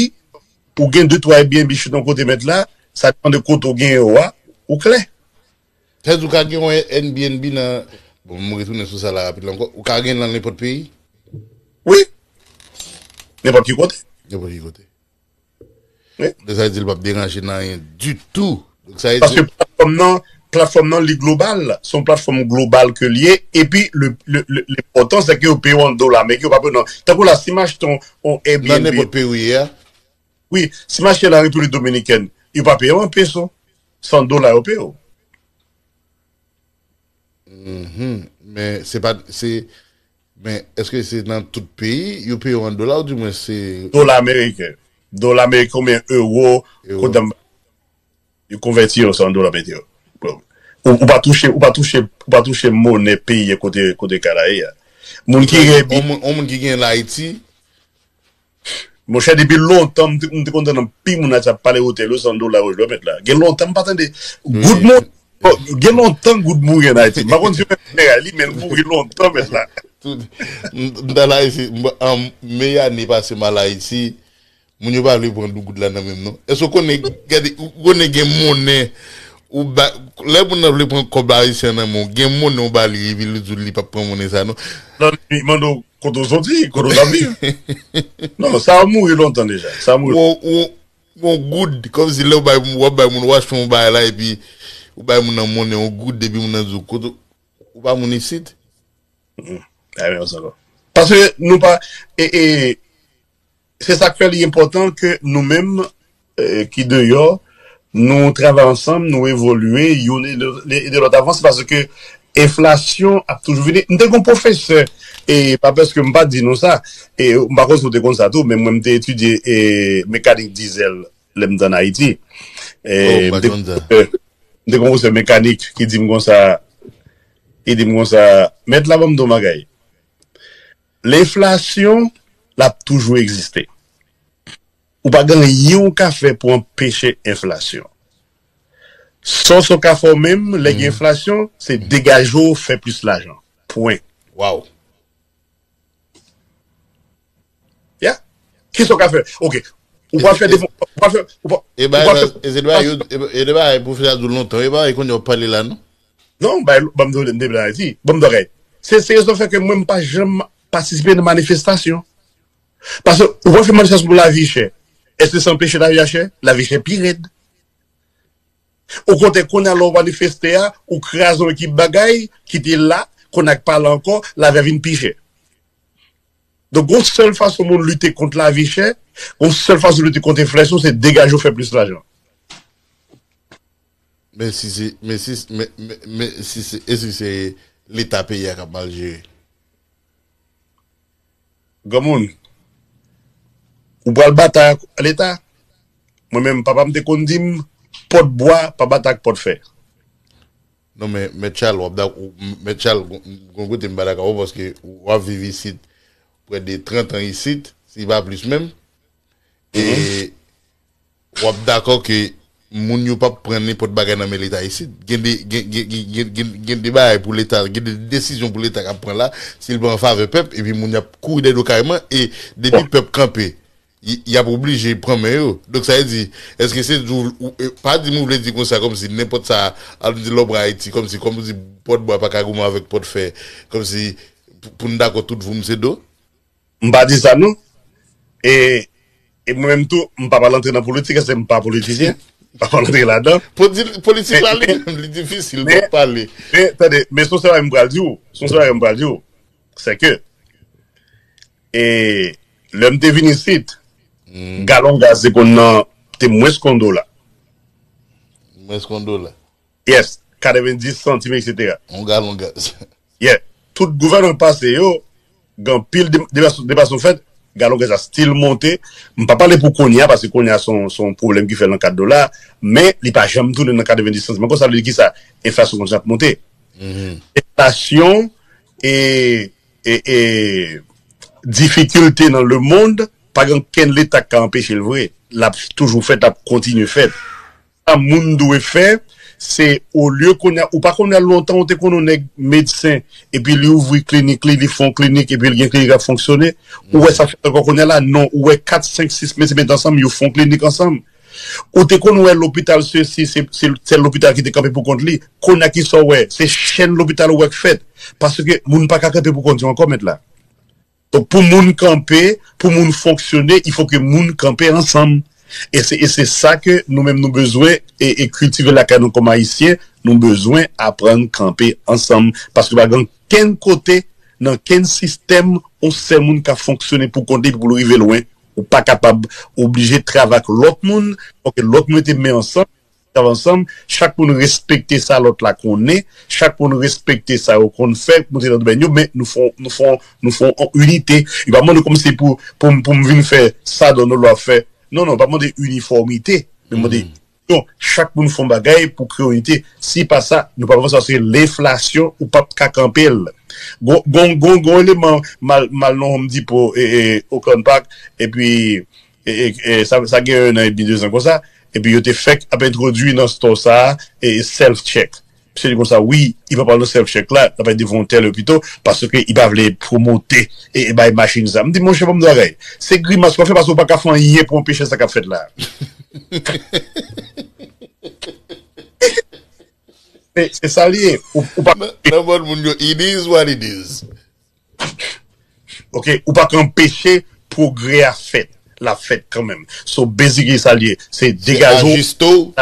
ou gen de twa Airbnb chita yon kote mèt la, sa depann de kote w gen yo a, ou klè. Sa vle di ou ka gen yon Airbnb nan, bon, m retounen sou sa la rapid la ankò, ou ka gen nan nenpòt peyi? Wi. Nenpòt ki kote. Nenpòt ki kote. Wi. Men sa vle di l p ap deranje nan anyen ditou. Donk sa vle Paske di platfòm nan, platfòm nan li global, se yon platfòm global ke l ye, epi le, le, le, lenpòtan se ke yo peye w an dola, men ke yo pa peye w nan, tankou la, si m achte yon, yon nan Airbnb, nenpòt peyi w ye a. Wi, si m achte la Repiblik Dominikèn, yo pa peye w an peso, se an dola yo peye w. Mhm. Men se pa, se, men èske se nan tout peyi yo peye yo an dola, ou di mwen se Dola ameriken. Dola ameriken oubyen ewo, Ewo. Kote m yo konvèti yo sa an dola mete yo. Ou, ou pa touche, ou pa touche, ou pa touche monè peyi kote, kote ka la ye a. Moun ki gen bi- on moun, on moun ki gen la Ayiti. Monchè, depi lontan, m te, m te kontan nan pi moun a t ap pale otèl yo san dola yo jwe mèt la. Gen lontan m pa tande. Good morning. Gen lontan good morning an Ayiti. M pa konn si yo mèt li, men l mouri lontan mèt la. Tout, m, m t al Ayiti, m, an, me ane pase m al Ayiti, moun yo pa vle pran dou goud la nan men m non. Èske w konnen, gade, ou konnen gen monnen, ou ba, lè moun nan vle pran kòb ayisyen nan men w, gen monnen ou ba li, epi li di w li p ap pran monnen sa non. Non, li mande w kote w soti, kote w t ap viv. Non, sa a mouri lontan deja. Sa a mouri. Ou, ou, ou goud, kòmsi lè w bay, w ap bay moun, w achte yon bagay la, epi ou bay moun nan monnen, yon goud, epi moun nan di w, kote, ou pa moun isit. Ay, men sa ankò. Paske nou pa, e, e, se sa k fè li enpòtan ke nou menm, e, ki deyò, nou travay ansanm, nou evolye, youn ede, ede lòt avanse, paske enflasyon ap toujou vini. M te gen yon pwofesè, e pa paske m pa di nou sa, e m pa konn si w te konn sa tou, men mwen m te etidye, e, mekanik dizèl lè m t ann Ayiti. E, Oh, m m pa te, konn sa. m te gen yon pwofesè mekanik ki di m konsa, li di m konsa, mèt la ban m di w bagay. Lenflasyon, l ap toujou egziste. Ou pa gen anyen ou ka fè pou anpeche enflasyon. Sa w ka fè w menm, lè gen enflasyon, se degaje w, fè plis lajan. Pwen. Waw. Ya. Kisa w ka fè? Ok. Ou pa fè defon, ou pa fè, ou pa, E ou ba, pa fè, e se de bagay yo, e de bagay pwofesè a di w lontan, e bagay kounye a w pale la non. Non, ba, ban m di w, m te vle di. Ban m di w bagay. Se, se rezon fè ke mwen, m pa janm patisipe nan manifestasyon. Paske ou pa fè manifestasyon pou lavi chè. Èske sa anpeche lavi a chè? Lavi chè pi rèd. Okontrè, kounye a lè w manifeste a, ou kraze yon ekip bagay ki te la, kounye a k pa la ankò, lavi a vin pi chè. Donk, yon sèl fason moun lite kont lavi chè, yon sèl fason lite kont enflasyon, se degaje w fè plis lajan. Men si se, men si, men, men, men si se, e si se leta peyi a k ap mal jere? Granmoun, ou pral batay ak leta? Mwen menm, papa m te konn di m, pòt bwa pa batay ak pòt fè. Non, men, Mèt Chal, w ap dak-, ou, Mèt Chal, gon, gon kote m pa dakò avè w, paske w ap viv isit, prè de trant an isit, si pa plis menm. E w ap dakò ke moun yo p ap pran nenpòt bagay nan men leta isit. Gen de, gen, gen, gen, gen, gen, gen de bagay pou leta, gen de desizyon pou leta k ap pran la, si l pa an favè pèp, epi moun y ap kouri dèyè do kareman, e depi pèp kanpe, y, y ap oblije pran men yo. Donk, sa vle di, èske se di w, ou, e, pa di m ou vle di konsa, kòmsi nenpòt sa, al di lòm Ayiti, kòmsi, kòmsi pòt bwa pa ka goumen avèk pòt fè, kòmsi pou, pou n dakò tout voum se do? M pa di sa, non. E, e mwen menm tou, m pa pral antre nan politik, se m pa politisyen. M pa pral antre ladan. Poli-, politik la, li menm, li difisil pou pale. Men, tande, men se yon sèl bagay m pral di w. Se yon sèl bagay m pral di w. Se ke, e, lè m te vin isit, galon gaz te konn nan, te mwens ke yon dola. Mwens ke yon dola. Yes, katrevendis santim, etsetera. Yon galon gaz. Yeah. Tout gouvènman pase yo, gen anpil de, de, depasman fèt, galon gaz la still monte. M pa pale pou kounye a, paske kounye a se yon, se yon pwoblèm ki fè l nan kat dola, men li pa janm tounen nan katrevendis santim ankò, sa vle di kisa? Enflasyon kontinye ap monte. Enflasyon e, e, e difikilte nan lemonn, pa gen okenn leta k ka anpeche l vre. L ap toujou fèt, l ap kontinye fèt. Sa moun dwe fè, se olye kounye a, ou pa konnen lontan ou te konn yon nèg medsen, epi li ouvri klinik li, li fè yon klinik, epi l gen klinik k ap fonksyone, ou wè sa fèt ankò kounye a la, non, ou wè kat, senk, sis medsen met ansanm, yo fè yon klinik ansanm. Ou te konn wè lopital sesi, se, se sèl lopital ki te kanpe pou kont li, kounye a kisa w wè, se chèn lopital ou wè k fèt, paske moun pa ka kanpe pou kont yo ankò mèt la. Donk, pou moun kanpe, pou moun fonksyone, il faut que moun kanpe ansanm. E se, e se sa ke nou menm nou bezwen e, e kiltive lakay nou kòm Ayisyen, nou bezwen aprann kanpe ansanm. Paske pa gen kenn kote, nan kenn sistèm, yon sèl moun ka fonksyone pou kont li pou l rive lwen. Ou pa kapab, oblije travay ak lòt moun, fòk lòt moun mete men ansanm. travay ansanm, chak moun respekte sa lòt la konnen, chak moun respekte sa yo konn fè, monte nan domèn yo, men nou fon, nou fon, nou fon yon inite. Yo pa mande kòmsi pou, pou, m- pou m vin fè sa Donolo ap fè. Non, non, pa mande inifòmite, men mande yon, chak moun fon bagay pou kreye yon inite. Si pa sa, nou pa avanse paske lenflasyon, ou p ap ka kanpe l. Gon, gon, gon, gon eleman mal, mal non, m di pou e, e, Oakland Park, epi e, e, e, sa, sa gen yon an epi de zan konsa, epi yo te fèk ap entwodui nan store sa a, e, self check. Misye di konsa, wi, li pa pral nan self check la, l ap al devan yon tèl opito, paske li pa vle pwomote e, e bay machin sa. M di, monchè, ban m di bagay. Se grimas w ap fè paske w pa ka fè anyen pou anpeche sa k ap fèt la. Se, se sa l ye. Ou, ou pa, nan, nan mòd moun yo, it is what it is. Ok, ou pa ka anpeche pwogrè a fèt. L ap fèt kanmenm. So, basically, sa l ye. Se degaje w. Ajiste w.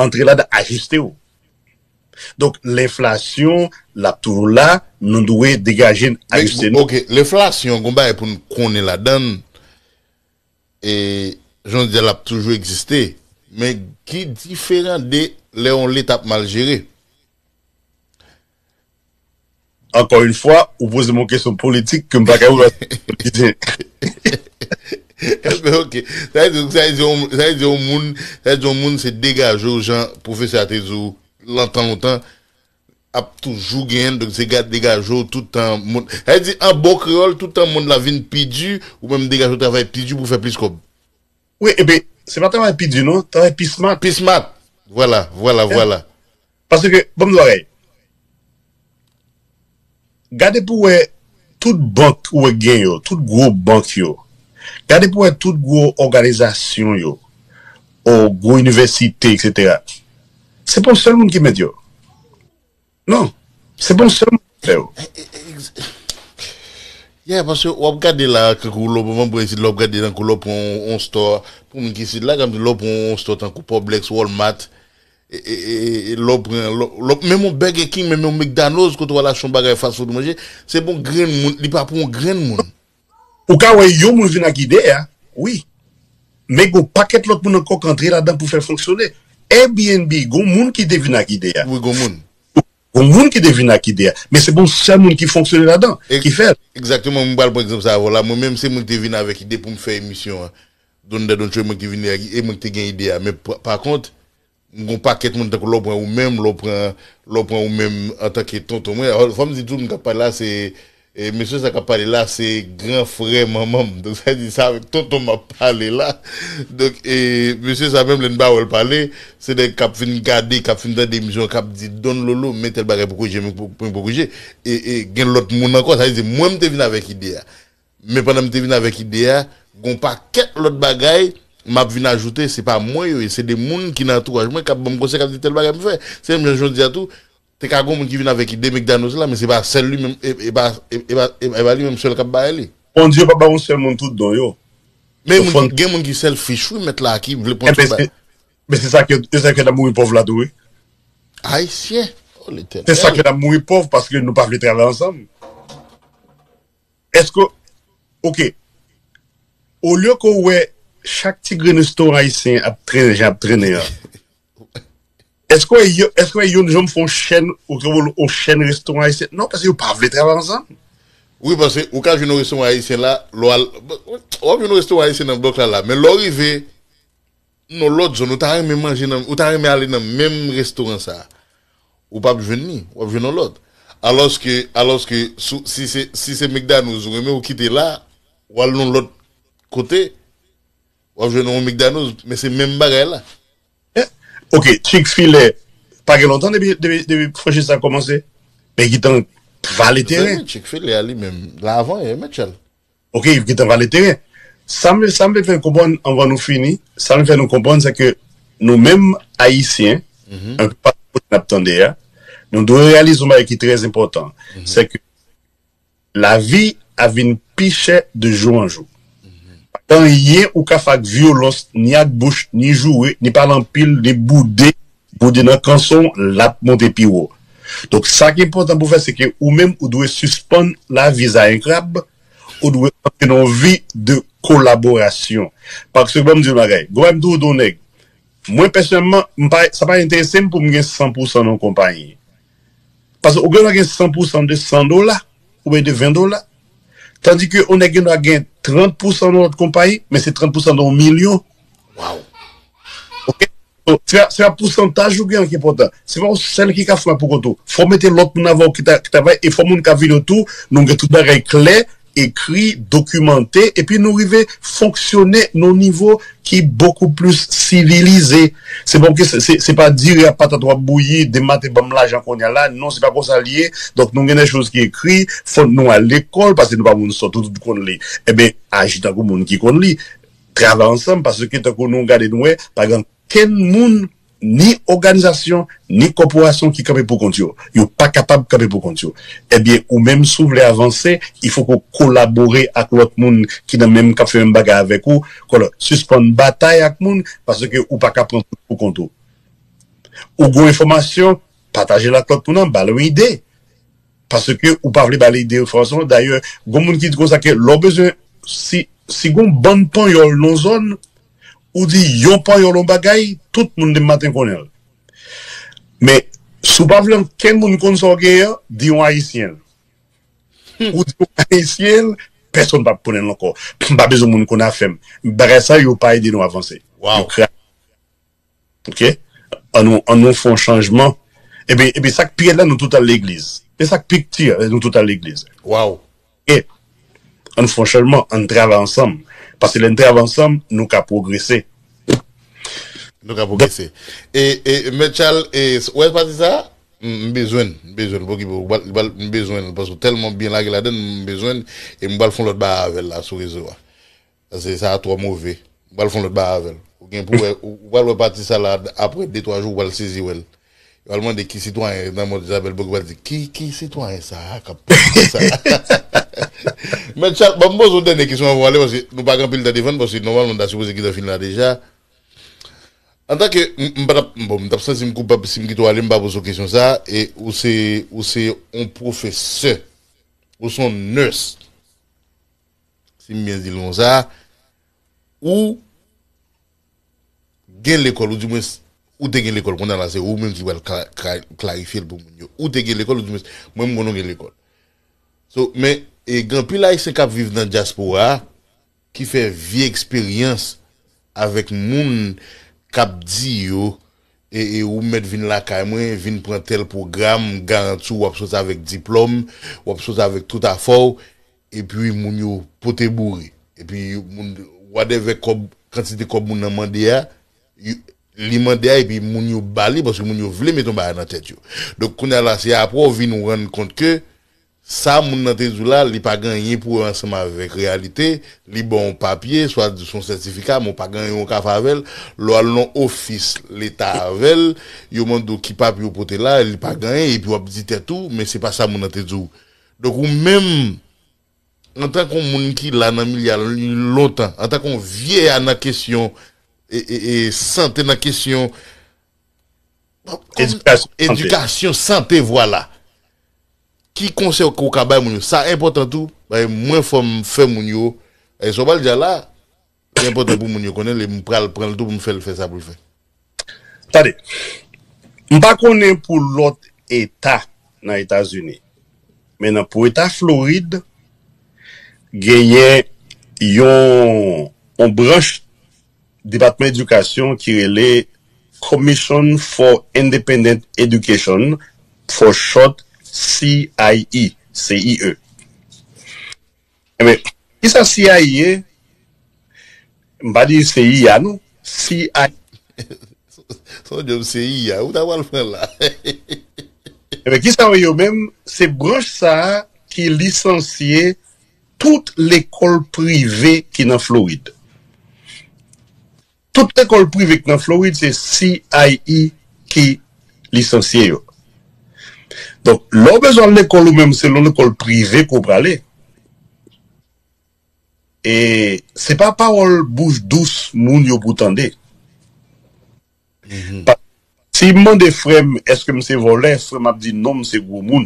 Antre ladan, ajiste w. Donk, lenflasyon, l ap toujou la. Nou dwe degaje n, ajiste nou. Ok, lenflasyon, gon bagay pou n konnen ladan l. E, jan w di a, l ap toujou egziste. Men ki diferan de lè yon leta ap mal jere? Ankò yon fwa, ou poze m yon kesyon politik ke m pa ka reponn. Politisyen. Enben, ok. Sa vle di, sa vle di yon, sa vle di yon moun, sa vle di yon moun se degaje w, jan pwofesè a te di w lontan, lontan, ap toujou genyen, donk se gad degaje w tout tan. Moun, sa vle di, an bon kreyòl, tout tan mond la vin pi di, ou menm degaje w travay pi di pou w fè plis kòb. Wi, epi, se pa travay pi di non, travay pi smart. Pi smart. Vwala, vwala, vwala. Paske, ban m di w bagay. Gade pou w wè tout bank ou wè gen yo, tout gwo bank yo. Gade pou w wè tout gwo òganizasyon yo, o gwo inivèsite, etsetera. Se pa yon sèl moun ki mèt yo. Non. Se pa yon sèl moun ki fè yo. Yeah, paske w ap gade la, kankou lè w pran Brezil, lè w ap gade tankou lè w pran yon, yon store, pou moun ki isit la, kòm lè w pran yon store tankou Publix, Walmart, e, e, e, e, lè w pran, lè w, lè w, menm yon Burger King, menm yon McDonald's, kote w al achte yon bagay fast food manje, se pou yon grenn moun, li pa pou yon grenn moun. Ou ka wè yon moun vin ak ide a, wi. Men gon pakèt lòt moun ankò k antre ladan pou fè l fonksyone. Airbnb, gon moun ki te vin ak ide a. Wi, gon moun. Gon moun ki te vin ak ide a. Men se pa yon sèl moun ki fonksyone ladan, ki fè l. Egzakteman, mwen pral pran egzanp sa avè w la. Mwen menm, se mwen ki te vin avèk ide pou m fè emisyon an. Donn Dè Don Cho, mwen ki te vin ak, e mwen ki te gen ide a. Men pa, pa kont, m gon pakèt moun tankou lè w pran ou menm, lè w pran, lè w pran ou menm antanke tonton mwen. Fò m di tout moun k ap pale la, se E mesye sa k ap pale la, se gran frè manman m. Donk, sa vle di, se avèk tonton m ap pale la. Donk, e mesye sa menm, lè n pa wè l pale, se nèg k ap fin gade, k ap fin tande emisyon an, k ap di, Don Lolo, men tèl bagay pou korije, men pou, men pou korije. E, e gen lòt moun ankò, sa vle di, mwen, m te vin avèk ide a. Men pandan m te vin avèk ide a, gon pakèt lòt bagay m ap vin ajoute, se pa mwen yo ye, se de moun ki nan antouraj mwen k ap ban m konsèy, k ap di tèl bagay m fè. Se menm jan jodi a tou, te ka gon moun ki vin avèk ide McDonald's la, men se pa sèl li menm, e, e pa, e, e pa, e, e pa li menm sèl k ap bay li. Bondye pa ba yon sèl moun tout don yo. Men moun, gen moun ki selfish, wi, mèt la, ki vle pran tout bagay. Men se sa ke, se sa ke n ap mouri pòv la tou, wi. Ayisyen, o Letènèl. Se sa ke n ap mouri pòv paske nou pa vle travay ansanm. Èske, ok, olye ke w wè chak ti grenn restoran ayisyen ap trennen jan ap trennen an, Èske w wè yo, èske w wè youn janm fè yon chèn, ou te wè yon chèn restoran ayisyen? Non, paske yo pa vle travay ansanm. Wi, paske ou ka jwenn yon restoran ayisyen la, lè w al, w ap jwenn yon restoran ayisyen nan blòk la, la. Men lè w rive nan lòt zòn, ou ta renmen manje nan, ou ta renmen ale nan menm restoran sa a. Ou p ap jwenn li, w ap jwenn yon lòt. Alòske, alòske, sou, si se, si se McDonald's ou renmen, ou kite la, w al nan lòt kote, w ap jwenn yon McDonald's, men se menm bagay la. Eh, ok, Chick-fil-A, pa gen lontan depi, depi, depi franchiz sa kòmanse. Men gentan vale teren. Wi, Chick-fil-A li menm, la avan, e Mitchell. Ok, gentan vale teren. Sa m, sa m vle fè nou konprann anvan nou fini, sa m vle fè nou konprann, se ke nou menm Ayisyen, enpe patou kote n ap tande a, nou dwe reyalize yon bagay ki trè enpòtan. Se ke lavi ap vin pi chè de jou an jou. Pa gen anyen ou ka fè ak vyolans, ni ak bouch, ni joure, ni pale anpil, ni boude, boude nan kanson w, l ap monte pi wo. Donk, sa ki enpòtan pou w fè, se ke ou menm, ou dwe sispann lavi zayen krab, ou dwe antre nan yon vi de kolaborasyon. Paske, ban m di w yon bagay, gon bagay m toujou di yon nèg, Mwen, pèsonèlman, m pa, sa pa enterese m pou m gen san pousan nan yon konpayi. Paske ou gen dwa gen san pousan de san dola, oubyen de ven dola. Tandike yon nèg gen dwa gen trant pousan nan lòt konpayi, men se trant pousan nan yon milyon. Waw. Ok? So, se, se pousantaj ou gen ki enpòtan. Se pa ou sèl ki ka fè pou kont ou. Fò mete lòt moun avè w ki, ta, ki travay, e fò moun ka vin otou, nou gen tout bagay klè, ekri, dokimante, epi nou rive fonksyone nan nivo ki bokou plis sivilize. Se bon ke se, se, se pa diri ak patat w ap bouyi, demen maten ban m lajan kounye a la. Non, se pa konsa l ye. Donk, nou gen de choz ki ekri, fò nou al lekòl, paske nou pa moun sòt, tout konn li. Ebyen, aji tankou moun ki konn li. Travay ansanm, paske tankou nou gade nou wè, pa gen kenn moun, ni òganizasyon, ni kòporasyon ki kanpe pou kont yo. Yo pa kapab kanpe pou kont yo. Ebyen, ou menm si w vle avanse, il fo ke w kolabore ak lòt moun ki nan menm, k ap fè menm bagay avèk ou. Kòlò, sispann batay ak moun, paske ou pa ka pran tout pou kont ou. Ou gon enfòmasyon, pataje l ak lòt moun nan, ba l yon ide. Paske ou pa vle ba l ide enfòmasyon. Dayè, gon moun ki di konsa ke lè w bezwen, si, si gon bann panyòl nan zòn, ou di yon panyòl yon bagay, tout moun demen maten konnen l. Men, si w pa vle ankenn moun konn sa w genyen an, di yon ayisyen l. Ou di yon ayisyen l, pèsonn p ap konnen l ankò. M pa bezwen moun konn afè m. Bagay sa yo pa ede nou avanse. Yo Waw. Kra- Ok? An nou, an nou fè yon chanjman. Epi, epi sa k pi rèd la, nou tout al legliz. E sa k pi piti, nou tout al legliz. Waw. E an nou fè yon chanjman, an n travay ansanm. Paske lè n travay ansanm, nou ka pwogrese. Nou ka pwogrese. E, e, Mèt Charles, e, ou wè pati sa? M m bezwen l, m bezwen l, poko, ou pral, ou pral, m bezwen l, paske ou tèlman byen lage ladann, m bezwen l, e m pral fè yon lòt bagay avè l la sou rezo a. Paske sa a twò move. M pral fè yon lòt bagay avè l. Ou gen pou wè, ou ou pral wè pati sa la, apre de twa jou, ou pral sezi wè l. Yo pral mande ki sitwayen nan mond Isabel Boggy pral di, ki, ki sitwayen sa a k ap pale sa a? Mèt Charles, bon, m poze w dènye kesyon anvan w ale, paske nou pa gen anpil tan devan n, paske nòmalman n ta sipoze gentan fini la deja. Antanke, m m pa t ap, bon, m t ap santi m koupab si m kite w ale, m pa poze w kesyon sa a, e ou se, ou se yon pwofesè, ou se yon nurse, si m byen di l konsa, ou gen lekòl, ou dimwens, ou te gen lekòl, kounye a la se ou menm ki pral kla- kla- klarifye l pou moun yo. Ou te gen lekòl, ou dimwens, mwen m konnen w gen lekòl. So, men, e, gen anpil Ayisyen k ap viv nan dyaspora a, ki fè vye eksperyans avèk moun k ap di yo, e, e ou mèt vin lakay mwen, vin pran tèl pwogram, m garanti w w ap soti avèk diplòm, w ap soti avèk tout afè w, epi moun yo pote boure. Epi moun, whatever kòb, kantite kòb moun nan mande a, yo- li mande a, epi moun yo ba li, paske moun yo vle mete yon bagay nan tèt yo. Donk, kounye a la, se apre w vin rann kont ke sa moun nan te di w la, li pa gen anyen pou wè ansanm avèk reyalite, li ba w yon papye, swa di se yon sètifika, men w pa gen anyen w ka fè avè l, lè w al nan ofis leta avè l, yo mande w ki papye w pote la, li pa gen anyen, epi w ap di tèt ou, men se pa sa moun nan te di w. Donk ou menm, antanke yon moun ki la nan milye a lontan, antanke yon vye a nan kesyon e, e, e, sante, nan kesyon Edikasyon, sante. Edikasyon, sante, vwala. Ki konsèy ke w ka bay moun yo? Sa enpòtan tou. Bay mwen fò m fè moun yo. E sa w pral di a la, li enpòtan pou moun yo konnen l, e m pral pran l tou pou m fè l fè sa pou l fè. Tande, m pa konnen pou lòt eta nan Etazini, men nan pou eta Florid, genyen yon, yon branch Depatman Edikasyon ki rele Commission for Independent Education, for short C I E, C I E. Ebyen, kisa C I E ye? M pa di C I A non, C I E. Son djòb C I A, ou ta pral pran la. Ebyen, kisa yo ye yo menm? Se branch sa a ki lisansye tout lekòl prive ki nan Florid. Tout lekòl prive ki nan Florid, se C I E ki lisansye yo. Donk, lè w bezwen al lekòl ou menm, se nan lekòl prive ke w prale. E se pa pawòl bouch dous moun yo pou tande. Pa- Si m mande frè m, èske m se vòlè, frè m ap di non, m se gwo moun.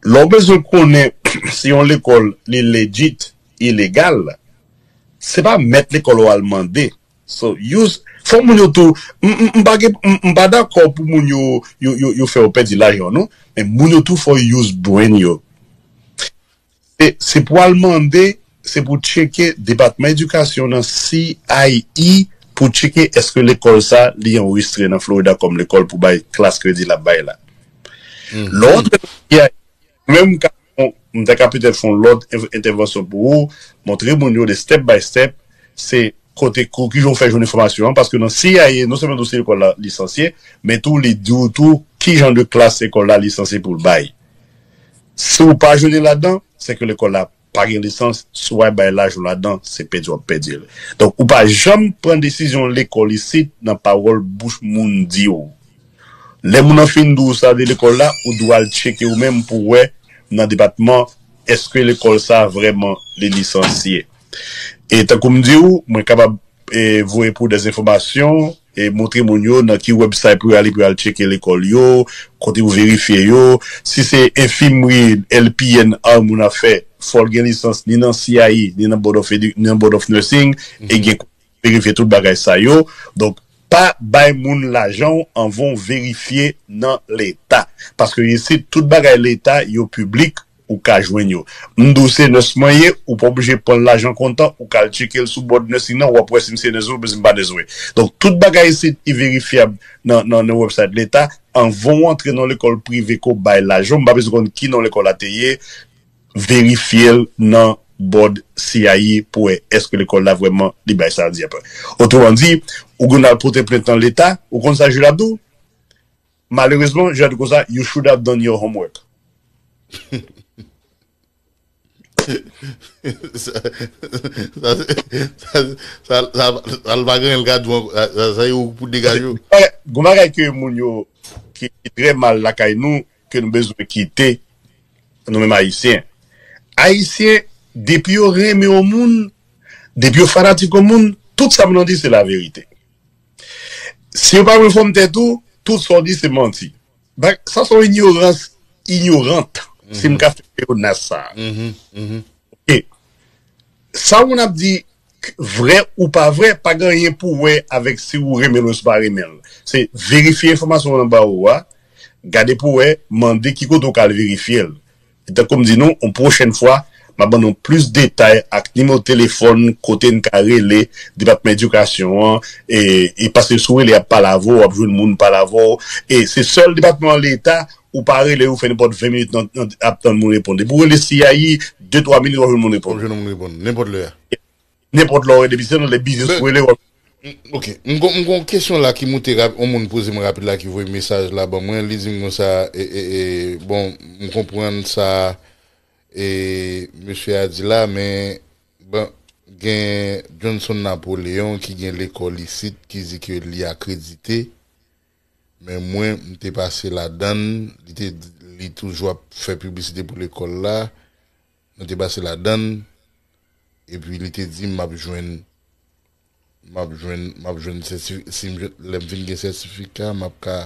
Lè w bezwen konnen si yon lekòl li legit, ilegal, se pa mèt lekòl ou al mande, So, use, fò moun yo tou, m, m, m pa gen, m, m pa dakò pou moun yo, yo, yo, yo fè yo pèdi lajan, non. Men moun yo tou fò use brain yo. Se, se pou al mande, se pou tcheke Depatman Edikasyon nan C I E pou tcheke èske lekòl sa li anrejistre nan Florida kòm lekòl pou bay klas kredi l ap bay la. Lè w antre nan C I E, menm ka, m ta ka petèt fè yon lòt en- entèvansyon pou ou, montre moun yo de step by step, se kote kou, kijan w fè jwenn enfòmasyon an, paske nan C I E, non sèlman dosye lekòl la lisansye, men tou li di w tou kijan de klas lekòl la lisansye pou l bay. Si w pa jwenn ladan, se ke lekòl la pa gen lisans, si w al bay lajan w ladan, se pèdi w ap pèdi l. Donk, ou pa janm pran desizyon lekòl isit nan pawòl bouch moun di w. Lè moun nan fin di w sa de lekòl la, ou dwe al tcheke ou menm pou wè nan depatman, èske lekòl sa vrèman li lisansye. E tankou m di w, mwen kapab e voye pou de enfòmasyon, e montre moun yo nan ki website pou y ale pou y al tcheke lekòl yo, kote pou verifye yo. Si se enfimri, L P N, a moun ap fè, fò l gen lisans ni nan C I E, ni nan Board of, Edu- ni nan Board of Nursing, e gen verifye tout bagay sa yo. Donk, pa bay moun lajan w anvan w verifye nan Leta. Paske isit, tout bagay Leta, yo piblik, ou ka jwenn yo. M di w se nurse mwen ye, ou pa oblije pran lajan kontan, ou ka al tcheke l sou board nursing nan, w ap wè si m se nurse vre oubyen si m pa nurse vre. Donk, tout bagay isit, i verifyab nan, nan, nan website Leta. Anvan w antre nan lekòl prive ke w bay lajan, m pa bezwen konn ki non lekòl la te ye, verifye l nan board C I E pou wè èske lekòl la vrèman li bay sa l di a. Otreman di, ou gen al pote plent nan Leta, ou konn sa jij la ap di w? Malerezman, jij la di w konsa, you should have done your homework. Sa, sa, sa, sa, sa, sa l pa gen l ka di w ankò, sa, sa, sa yo pou degaje w. Gon bagay ke moun yo ki, ki trè mal lakay nou, ke nou bezwen kite, nou menm Ayisyen. Ayisyen, depi yo renmen yon moun, depi yo fanatik yon moun, tout sa moun nan di se laverite. Si yo pa renfòm tèt ou, tout sa w di se manti. Sa se yon inyorans inyorant, si m ka fè pleonasm sa. Ok. Sa moun ap di, vrè ou pa vrè, pa gen anyen pou wè avèk si ou renmen l osi pa renmen l. Se verifye enfòmasyon w nan ba ou a, gade pou wè, mande ki kote w ka al verifye l. E tankou m di nou, yon pwochèn fwa, m ap ban nou plis detay ak nimewo telefòn kote n ka rele Depatman Edikasyon an, e, e paske si w rele y ap pale avè w, w ap jwenn moun pale avè w, e se sèl depatman Leta, ou pa rele, ou fè nenpòt ven minit nan, nan, ap tann moun reponn. Depi w rele C I E, de twa minit w ap jwenn moun reponn. W ap jwenn moun reponn, nenpòt lè a. Nenpòt lè w rele, depi se nan lè biznis ou rele, w ap Ok, m gon, m gon kesyon la ki moute rap, yon moun poze m rapid la ki voye mesaj la ban mwen, li di m konsa, e, e, e, bon, m konprann sa, e, mesye a di la, men, bon, gen Johnson Napoleon ki gen lekòl isit ki di ke li akredite, men mwen, m te pase ladann, li te, li toujou ap fè piblisite pou lekòl la, mwen te pase ladann, epi li te di m ap jwenn, m ap jwenn, m ap jwenn sètifi, si m jwenn, lè m fin gen sètifika, m ap ka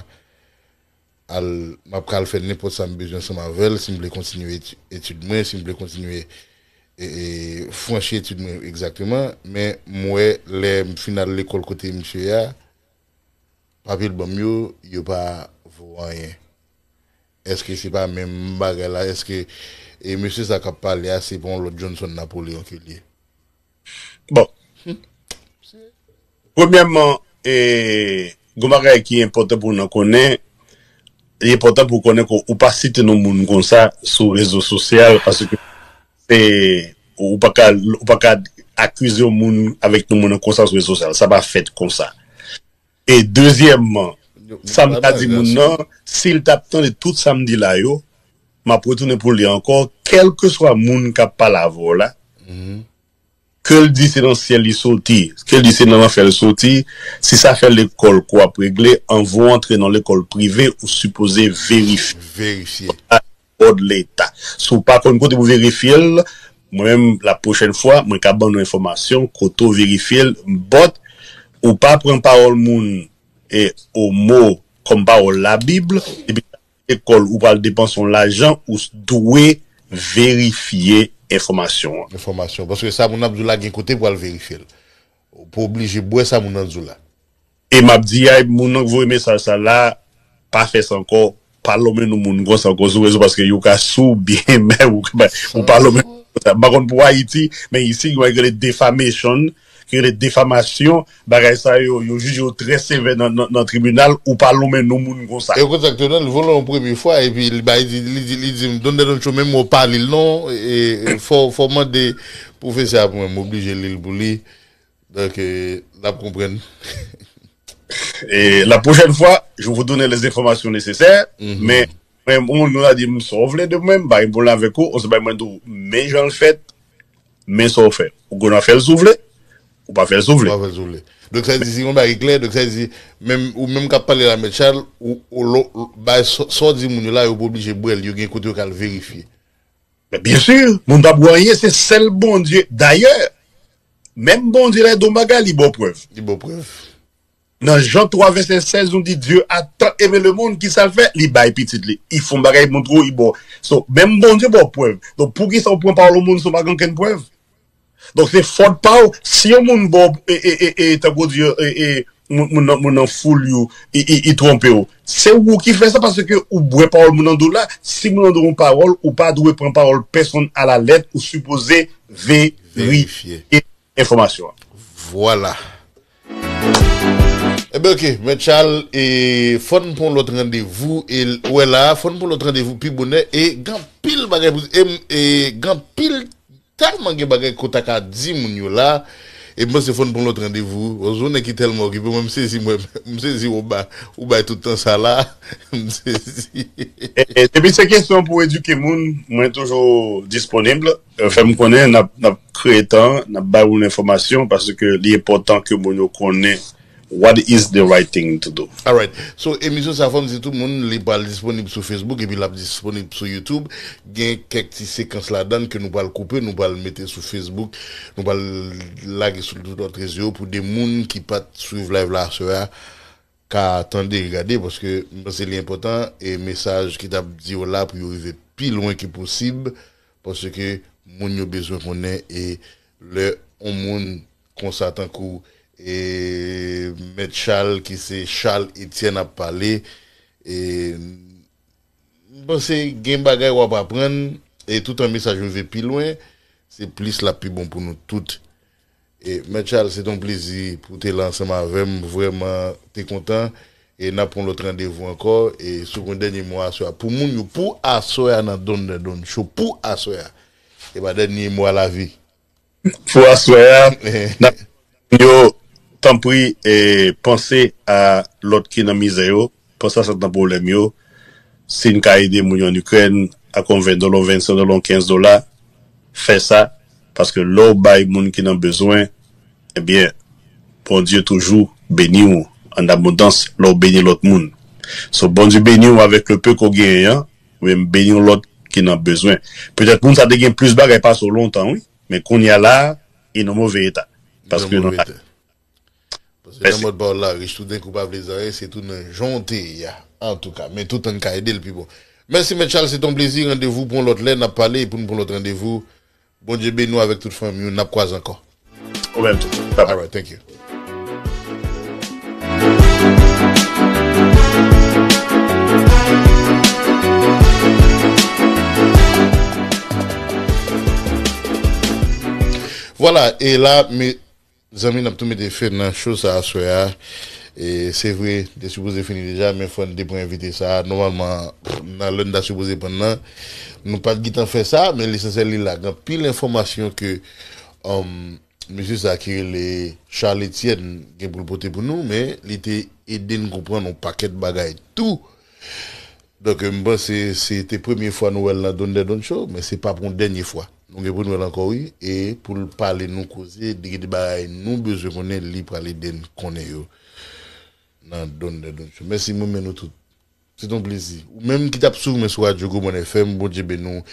al, m ap ka al fè nenpòt sa m bezwen ansanm avè l, si m vle kontinye eti, etid mwen, si m vle kontinye, e, e, franchi etid mwen egzakteman, men m wè lè m fin al lekòl kote misye a, papye l ban m yo, yo pa vo anyen. Èske se pa menm bagay la? Èske, e, mesye sa k ap pale a, se pa yon lòt Johnson Napoleon ke l ye? Bon. Premyèman, e, gon bagay ki enpòtan pou nou konnen, li enpòtan pou konnen ke ou pa site non moun konsa sou rezo sosyal, paske se, ou pa ka, ou pa ka akize yon moun avèk non moun nan konsa sou rezo sosyal. Sa pa fèt konsa. E dezyèmman, sa m ta di moun nan, si l t ap tande tout sa m di la yo, m ap retounen pou li ankò, kèlkeswa moun k ap pale avè w la, ke l di se nan syèl li soti, ke l di se nan lanfè l soti, si sa fè lekòl ke w ap regle, anvan w antre nan lekòl prive, ou sipoze verifye. Verifye. Bòd Leta. Si w pa konn kote pou verifye l, mwen menm, la pwochèn fwa, mwen ka ban nou enfòmasyon, kote w verifye l, but ou pa pran pawòl moun e o mo kòm pawòl Labib, epi lekòl ou pral depanse yon lajan, ou dwe verifye enfòmasyon an. Enfòmasyon. Paske sa moun ap di w la gen kote pou al verifye l. Ou pa oblije bwè sa moun nan di w la. E m ap di a moun nan k voye mesaj sa la, pa fè sa ankò, pa lonmen non moun konsa ankò sou rezo, paske yo ka sou byen men ou ka bay, ou pa lonmen non konsa. M pa konn pou Ayiti, men isi gen yon bagay ki rele defamation, ki rele defamasyon, bagay sa yo, yo jije yo trè sevè nan, nan, nan tribinal, ou pa lonmen non moun konsa. E w kontakte nan, li voye yon premye fwa, epi li bay, li di, li di, li di m, Don Dèdon Cho, menm mwen pa li l non, e, e, fò, fò mande pwofesè a pou mwen, m oblije li l pou li. Donk, e, l ap konprann. E la pwochèn fwa, je vous donne les informations nécessaires, men mwen, yon moun nou la di m sa w vle de mwen, m pa gen pwoblèm avèk ou, ou se bay mwen tou, men jan l fèt, men sa w fè. Ou konn ap fè l si w vle, ou pa fè l si w vle. Ou pa fè l si w vle. Donk, sa di, si yon bagay klè, donk, sa di, menm, ou menm k ap pale la, Mèt Charles, ou, ou, lo- ou- bay sa sa w di moun yo la, yo pa oblije bwè l, yo gen kote yo ka al verifye. Men byen si, moun pa bwè anyen, se sèl Bondye. Dayè, menm Bondye lè l di w yon bagay, li ba w prèv. Li ba w prèv. Nan Jan twa vèsè sèz, nou di, Dieu a tant aimé le monde, ki sa l fè? Li bay pitit li. Li fè yon bagay, montre w, li ba w. So, menm Bondye ba w prèv. Donk, poukisa w pran pawòl yon moun si w pa gen okenn prèv? Donk, se fòt pa w. Si yon moun ba w, e, e, e, e, tankou di, e, e, moun, moun nan, moun nan foul ou, li, li, li twonpe w. Se ou ki fè sa paske ou bwè pawòl moun nan di w la. Si moun nan di w yon pawòl, ou pa dwe pran pawòl pèsonn alalèt, ou sipoze verifye enfòmasyon an. Vwala. Ebyen, oke, Mèt Charles, e fò n pran lòt randevou, e l- wè la, fò n pran lòt randevou pi bonè, e gen anpil bagay pou, e, m- e gen anpil, tèlman gen bagay ke w ta ka di moun yo la, e m panse fò n pran lòt randevou. Ou se yon nèg ki tèlman okipe, mwen m sezi, mwen, m sezi ou ba, ou bay tout tan sa la, m sezi. E, e, depi se kesyon pou edike moun, mwen toujou disponib. E, fè m konnen n ap, n ap kreye tan, n ap bay moun enfòmasyon, paske li enpòtan ke moun yo konnen what is the right thing to do. Alright. So, emisyon sa, fò m di tout moun, li pral disponib sou Facebook, epi l ap disponib sou YouTube. Gen kèk ti sekans ladan l ke nou pral koupe, nou pral mete sou Facebook, nou pral lage sou tout lòt rezo yo pou de moun ki pa t swiv live la aswè a, ka tande e gade, paske m panse li enpòtan, e mesaj ki t ap di yo la pou yo rive pi lwen ke posib, paske moun yo bezwen konnen, e lè yon moun konsa tankou, e, Mèt Charles, ki se Charles Etienne ap pale, e, m panse gen bagay w ap aprann, e toutan mesaj yo rive pi lwen, se plis l ap pi bon pou nou tout. E, Mèt Charles, se t on plezi pou w te la ansanm avè m, vrèman te kontan, e n ap pran lòt randevou ankò, e si w gen yon dènye mo aswè a, pou moun yo, pou aswè a nan Don Dèdon Show, pou aswè a, e pa dènye mo a lavi. Pou aswè a, n ap di yo, tanpri, e, panse a lòt ki nan mizè yo, panse a sa k nan pwoblèm yo. Si n ka ede moun yo an Ikrèn ak yon ven dola, yon vennsenk dola, yon kenz dola, fè sa, paske lè w bay moun ki nan bezwen, ebyen, Bondye toujou beni w an abondans lè w beni lòt moun. So, Bondye beni w avèk le peu ke w genyen an, ou menm beni yon lòt ki nan bezwen. Petèt moun sa te gen plis bagay pase w lontan, wi. Men kounye a la, e nan move eta. Paske nan move eta. Paske nan mòd pawòl la, rich toudenkou pa vle zanyen, se tou nan jan w te ye a. Antouka, men toutan n ka ede l pi bon. Mèsi, Mèt Charles, se t on plezi. Randevou pou yon lòt lè, n ap pale e pou n pran lòt randevou. Bondye beni w avèk tout fanmi w, n ap kwaze ankò. Ou menm tou. Bye bye. Alright, thank you. Vwala, e la, mezanmi, n ap tou mete fen nan show sa aswè a. E se vre, te sipoze fini deja, men fò n te pran envite sa. Nòmalman, nan lè n ta sipoze pran nan, nou pa t gentan fè sa, men lesansyèl li la. Gen anpil enfòmasyon ke, um, mesye sa ki rele Charles Etienne gen pou l pote pou nou, men li te ede n konprann yon pakèt bagay tou. Donk, m panse se te premye fwa nou wè l nan Don Dèdon Show, men se pa pou yon dènye fwa. Nou gen pou n wè l ankò, wi, e pou l pale nou koze, de, de bagay nou bezwen konnen, li pral ede n konnen yo nan Don Dèdon Show. Mèsi, mwen renmen nou tout. Se t on plezi. Ou menm ki t ap swiv mwen sou radyo Gwo Mòn F M, Bondye beni w.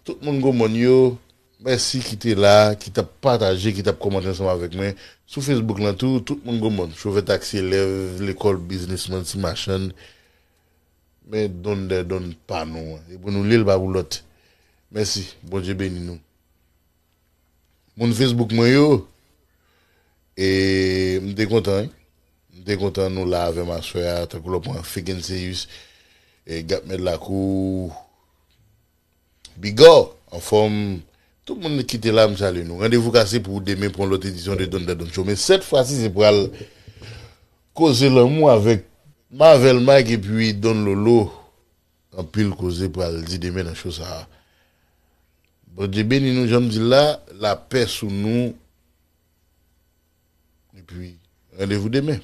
Tout moun Gwo Mòn yo, mèsi ki te la, ki t ap pataje, ki t ap kòmante ansanm avèk mwen. Sou Facebook lan tou, tout moun Gwo Mòn. Chofè taksi, elèv, lekòl, biznismann, ti machann. Men Don Dèdon pa nou an. E pou nou li l, pa pou lòt. Mèsi. Bondye beni nou. Moun Facebook mwen yo, E m te kontan, wi. M te kontan nou la avè m aswè a, tankou lè w pran Figenseus, e Gap Mèt Lakou, Bigò, anfòm. Tout moun ki te la, m salye nou. Randevou kase pou demen pou yon lòt edisyon de Don Dadon Show. Men sèt fwa si se pral koze lanmou avèk Marvel Mike epi Don Lolo. Anpil koze pral di demen nan show sa a. Bondye beni nou, jan m di l la, lapè sou nou. Epi, randevou demen.